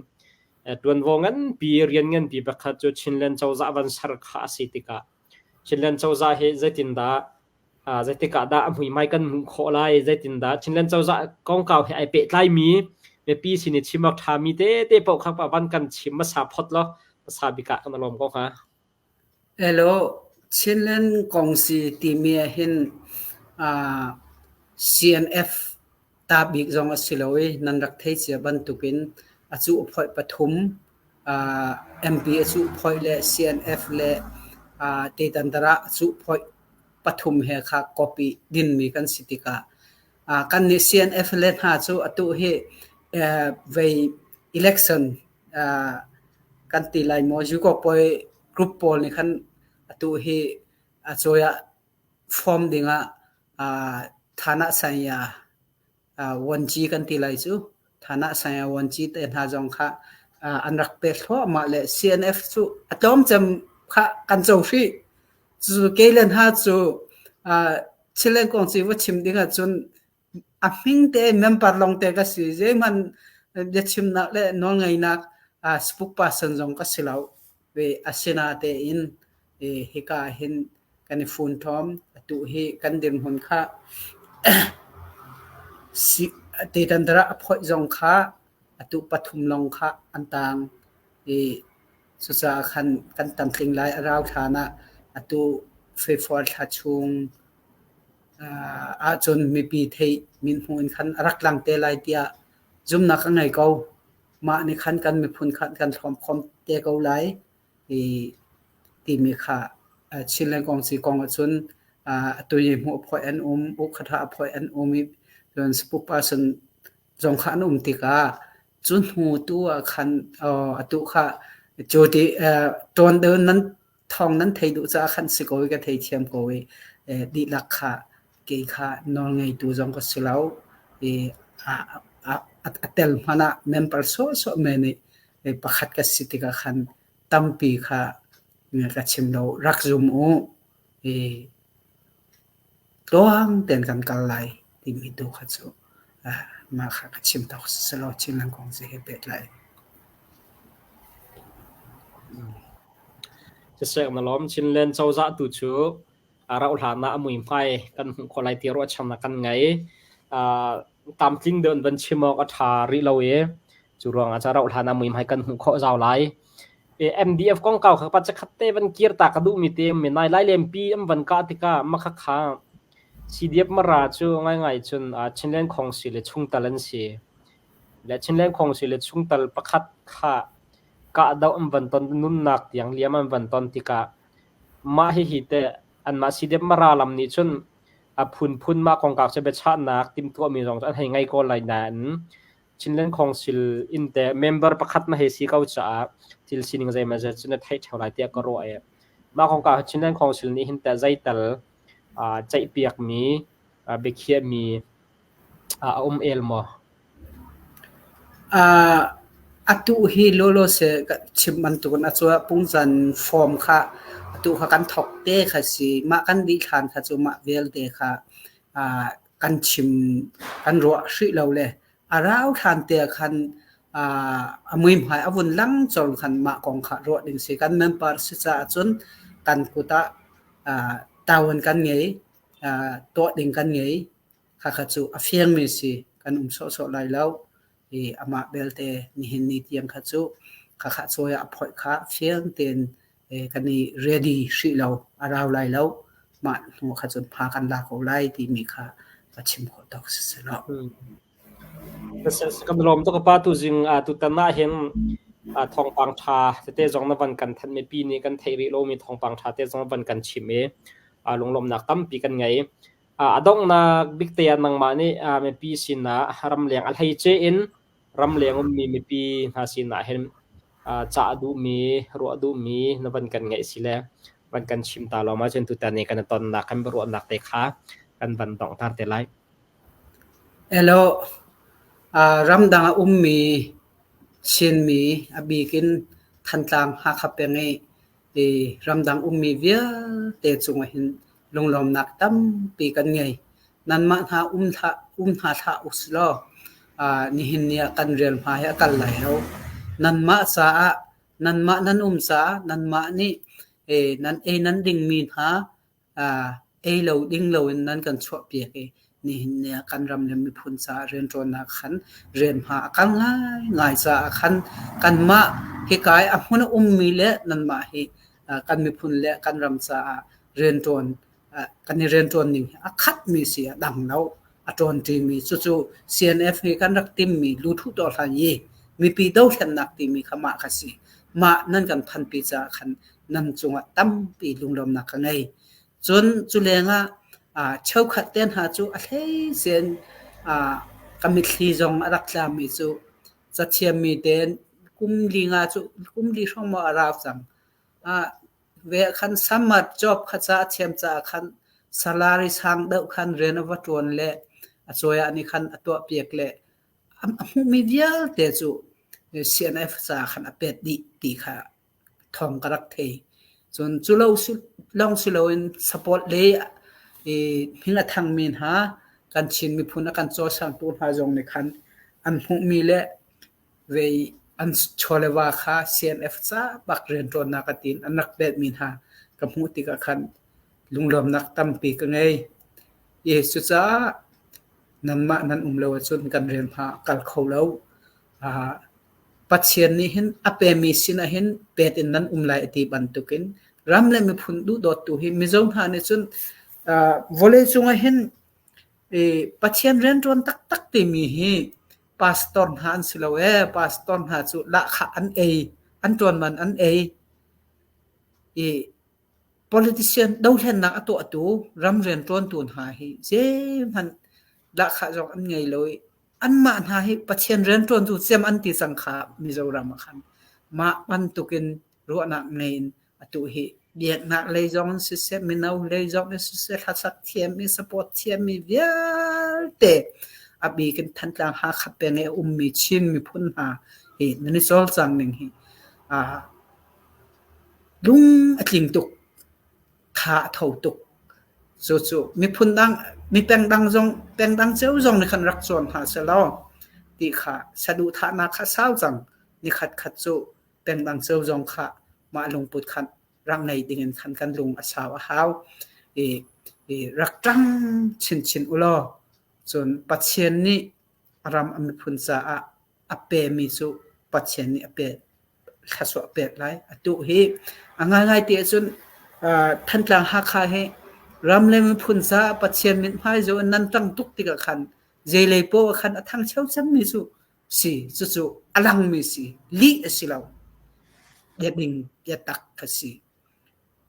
ṭuanvo nganpi rian nganpi pakhat cu Chinland cozah van ser kha a si tikah Chinland cozah hi zeitindah zeitik ah dah a muihmai kan hmuh khawh lai zeitindah Chinland cozah kongkau he ai pehtlaimi mipi sin i chim awk ṭhami tete paoh kha van kan chim hmasa phot law hmasa bik ah kan i lawm ko hnga. Hello, Chinland kong si timi ah hin CNF ta bik zong a si lo i nan rak thei cia bantukin a cuh phoih pathum MP a cuh phoih le CNF le Tetantara a cuh phoih pathum he kha copy dinmi kan si tikah kannih CNF le hna cu atu hi vei election kan ti lai maw Yukopoi group pawl nih khan atu hi acoyah form dingah Thana Sanya Wanci kan ti lai cu Thana Sanya Wanci te hna zong kha an rak pe thluahmah le CNF cu a tlawmcem kha kan co hrih. Cu keilen ha cu Chilen kong ci va chim ding ahcun a hming te member lawng te ka si zeihmanh biachimnak le nawlngeihnak spokesperson zong ka si lo. Ve asinatein hika hin Kan i funtom. Atu hi kan dirhmun kha Tetandara a phoih zong kha atu pathum lawng kha an tang i cucaah khan kan tlamtling lai. A rau hlan ah atu February thla chung ahcun mipi theih mithmuh in khan a rak lang te lai tiah zumhnak ka ngei ko. Mah nih khan kan miphun kha kan hlawm te ko lai i timi kha Chinland kongsi kong ahcun atu i hmuh phoih an um, ukhatha phoih an um i cun spokesperson zong kha an um tikah cu hnu tu ah khan atu kha cu ti ṭawn deuh nan thawng nan thei duh caah khan si ko i ka theithiam ko i dihlak kha kei kha nawlngeitu zong ka si lo i a tel hmanh ah member sawhsawh men nih pakhat ka si tikah khan tampi kha ka chim lo rak zum u i tluang tein kan kal lai timi tu kha cu mah kha ka chim tawk si lo Chinland kong si he pehtlai. Siseh na lawm Chinland cozah tu cu a rauh hlan ah a muihmai kan hmuh khawh lai ti ruahchannak kan ngei. Tlamtling deuh in van chim awk a ṭha rih lo i cu ruangah ca rauh hlan ah muihmai kan hmuh khawh zau lai. MDF kongkau kha pa cakhat te van kir ta ka duhmi te mi nai lai lempi an van kah tikah makha kha CDF Mara cu ngaingai cun Chinland Khongsi le chungtal an si. Le Chinland Khongsi le chungtal pakhat kha kahdoh an van ton nunnak tiang liam an van ton tikah mah hihi teh anmah CDF Mara lam nih cun a phunphun mah kongkau cu biachahnak timhtuahmi zong cu an hei ngei ko lai nain Chinland Council in teh member pakhat na hei si ko caah thil sining zeimawzat cu na theih ṭheo lai tiah ka ruah i mah kongkau hi Chinland Council nih hin teh zeital ceihpiakmi biakhiahmi a um el maw? Atu hi lawlaw seh chim bantukin a cuah pungsan form kha atu kha kan thawk te kha si. Mah kan dih hlan kha cu mah vialte kha kan chim kan ruah hrih lo le a rau hlan te ah khan a muihmai a vun lang colh khan mah kong kha ruah ding si. Kan member si caah cun kan kut ah tawan kan ngei, tuah ding kan ngei. Khakha cu a fiangmi si. Kan um sawhsawh lai lo. I amah belte nihin ni tiang kha cu khakha cawi ah a phoih kha fiang tein kan i ready hrih lo, a rau lai lo. Mah hnu kha cun pha kan la ko lai timi kha ka chim khawh tawk si si lo. Kan lawm tuk pa tuzing tutan ah hin thawngpang ṭha tete zong na van kan thanh mipi nih kan theih rih lomi thawngpang ṭha te zong van kan chim i lunglawmhnak tampi kan ngei. A donghnak bik te ah nangmah nih mipi sinah ramleng a hleice in ramleng ummi mipi hna sinah hin cah duhmi, ruah duhmi na van kan ngeih si le van kan chim ta lo ma cun tutan i kan i tonnak kan biaruahnak te kha kan van donghter te lai. Elaw, ramdang a ummi Chinmi a bik in Thantlang Hakha peng i ramdang ummi vialte cungah hin lunglawmnak tampi kan ngei. Nanmah hna um hna hlah usilaw nihin ni ah kan rian hma hi a kal lai lo. Nanmah caah nanmah nan um caah nanmah nih nan ei nan dingmi hna ei lo ding loin nan kan chuahpiak i nihin ni ah kan ram le miphun caah rianṭuannak khan rian hma a kal ngaingai caah khan kanmah hika i a hmun a ummi le nanmah hi kan miphun le kan ram caah rianṭuan kan i rianṭuan ning hi a khatmi si a dang lo a ṭawnṭimi cucu CNF hi kan rak timmi luthuh tuah hlan i mipi dothlennak timi kha mah kha si. Mah nan kan phanpi caah khan nan cungah tampi lunglawmnak ka ngei. Cun cu lengah cheukhat te hna cu a hleice in ka mitthli zong a rak tlami cu cathiammi tein kum li nga cu kum li hrawng maw a rau cang. Ve khan summer job kha ca a thiam caah khan salary sang deuh khan rian a va ṭuan le a cawia nih khan a tuahpiak le a hmuhmi vialte cu CNF caah khan a pet dih ti kha thawng ka rak thei. Cun cu lo lawng si loin support le i hming a thangmi hna kan Chin miphun a kan cawlcangtu hna zong nih khan an hmuhmi le vei an chaw le va kha CNF ca bak rianṭuannak a tiin an rak pekmi hna ka hmuh tikah khan. Lunglawmnak tampi ka ngei. I cucaah nanmah nan um lo ahcun kan rian hma a kal kho lo. Pathian nih hin a pemi sinah hin pet in nan um lai a ti bantukin ram le miphun duhdawttu hi Mizo hna nih cun vawleicung ah hin Pathian rianṭuan taktak timi hi pastor hna an si lo ee. Pastor hna cu lahkhah an ei, an ṭuan man an ei. I politician dohlennak a tuahtu ram rianṭuantu hna hi zeihmanh lahkhah zong an ngei lo i anmah hna hi Pathian rianṭuantu cem an ti cang kha Mizoram ah khan. Mah bantukin ruahnak ngei in atu hi biaknak lei zong in siseh, mino lei zong in siseh, hlasak thiammi, support thiammi vialte a bik in Thantlang Hakha peng i a ummi Chin miphun hna hi nan i cawlcang ning hi lung a tling tuk, tha a tho tuk. Cucu miphun dang, mi peng dang zong, peng dang cio zong nih khan rak cawn hna selaw ti kha saduhthahnak kha sau cang. Nikhat khat cu peng dang cio zong kha mah lungput khan rak ngei ding in khan kan lung a sau a hau. I, i rak ṭang chinchin u law cun Pathian nih a ram a miphun caah a pemi cu Pathian nih a pek thluachuah pek lai. Atu hi a ngaingai ti ahcun Thantlang Hakha hi ram le miphun caah Pathian mithmai zoh in nan ṭang tuk tikah khan zeilei poah khan a thangcho cangmi cu si. Cucu a langmi si. Lih a si lo. Biading biatak kha si.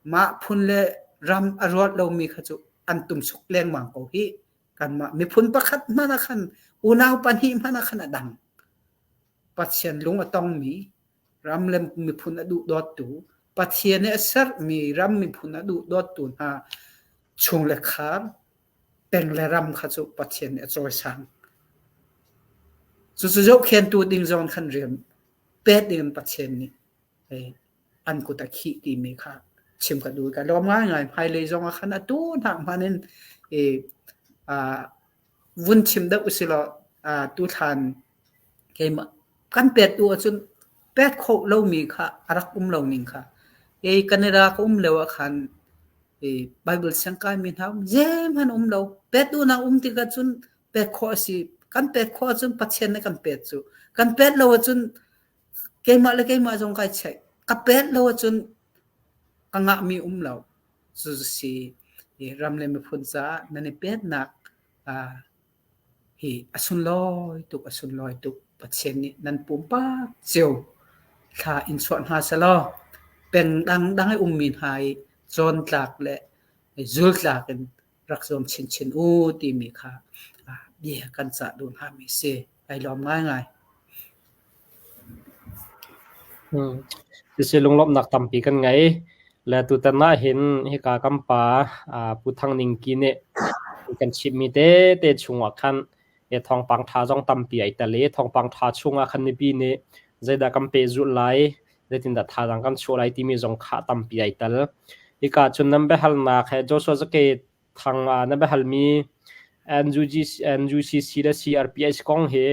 Mah phun le ram a ruat lomi kha cu an tumsuk lengmang ko hih. Kanmah miphun pakhat hmanh ah khan unau pahnih hmanh ah khan a dang. Pathian lung a tongmi, ram le miphun a duhdawttu, Pathian nih a sermi ram miphun a duhdawttu hna chung le khar, peng le ram kha cu Pathian nih a cawisang. Cucu zohkhentu ding zong khan rian pek ding in Pathian nih an kut a khih timi kha chim ka duh. Ka lawm ngaingai. Hmailei zong ah khan atu hnak hmanh in vun chim deuh usilaw tuthlan keimah kan pet tu ahcun pek khawh lomi kha a rak um lo ning kha ei Canada ka um lio ah khan Bible siangkai mi hna zeihmanh um lo pet duhnak um tikah cun pek khawh a si kan pek khawh ahcun Pathian nih kan pek cu kan pek lo ahcun keimah le keimah zong kai check ka pek lo ahcun ka ngahmi um lo Cucu si ram le miphun caah nan i petnak hi a sunlawi tuk, a sunlawi tuk. Pathian nih nan pumpak cio thla in chuah hna selaw peng dangdang i ummi hna i cawntlak le zultlak in rak zuam chinchin u timi kha bia kan cah duh hna mi si. Ai lawm ngaingai. Siseh lunglawmhnak tampi kan ngei. Le tutan ahhin hika kan pa Pu Thang Ning Ki nih kan chimhmi tete chungah khan thawngpang ṭha zong tampi ai tel i thawngpang ṭha chungah khan mipi nih zeidah kan pehzulh lai, zeitindah thazaang kan chuah lai timi zong kha tampi ai tel. Hika cun nan biahalnak he Joshua Zake Thang na biahalmi NUCC le CRPH kong hi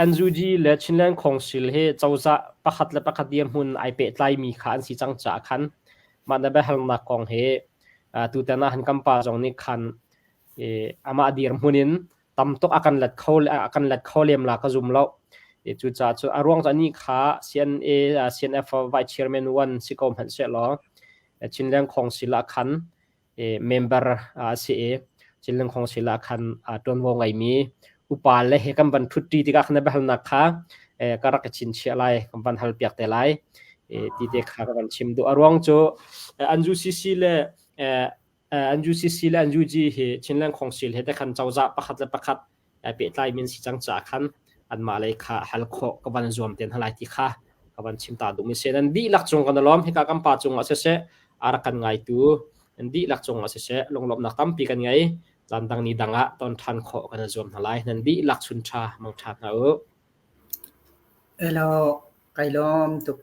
NUG le Chinland Council hi cozah pakhat le pakhat dirhmun ai pehtlaimi kha an si cang caah khan mah na biahalnak kong hi tutan ah han kan pa zong nih khan amah dirhmun in tam tuk a kan let kho a kan let kho lem la ka zum lo. Cucaah cu a ruang cu anih kha CNA CNF Vice Chairman 1 si ko hmanh sehlaw Chinland Council ah khan member a si i Chinland Council ah khan ṭuanvo ngeimi upa le he kan van ṭhutṭi tikah khan biahalnak kha ka rak i chinchiah lai, kan van halpiak te lai ti te kha ka van chim duh. A ruang cu an UCC le an UCC le an UG hi Chinland Council he te khan cozah pakhat le pakhat pehtlai min si cang caah khan anmah lei kha hal khawh ka van zuam te hna lai ti kha ka van chim ta duhmi si. Nan dihlak cung kan i lawm. Hika kan pa cungah siseh, a rak kan ngaitu nan dihlak cungah siseh, lunglawmhnak tampi kan ngei. Caan dang ni dang ah ton ṭhan khawh kan i zuam hna lai. Nan dihlak chun ṭha mang ṭha hna u. Elo, kai lawm tuk.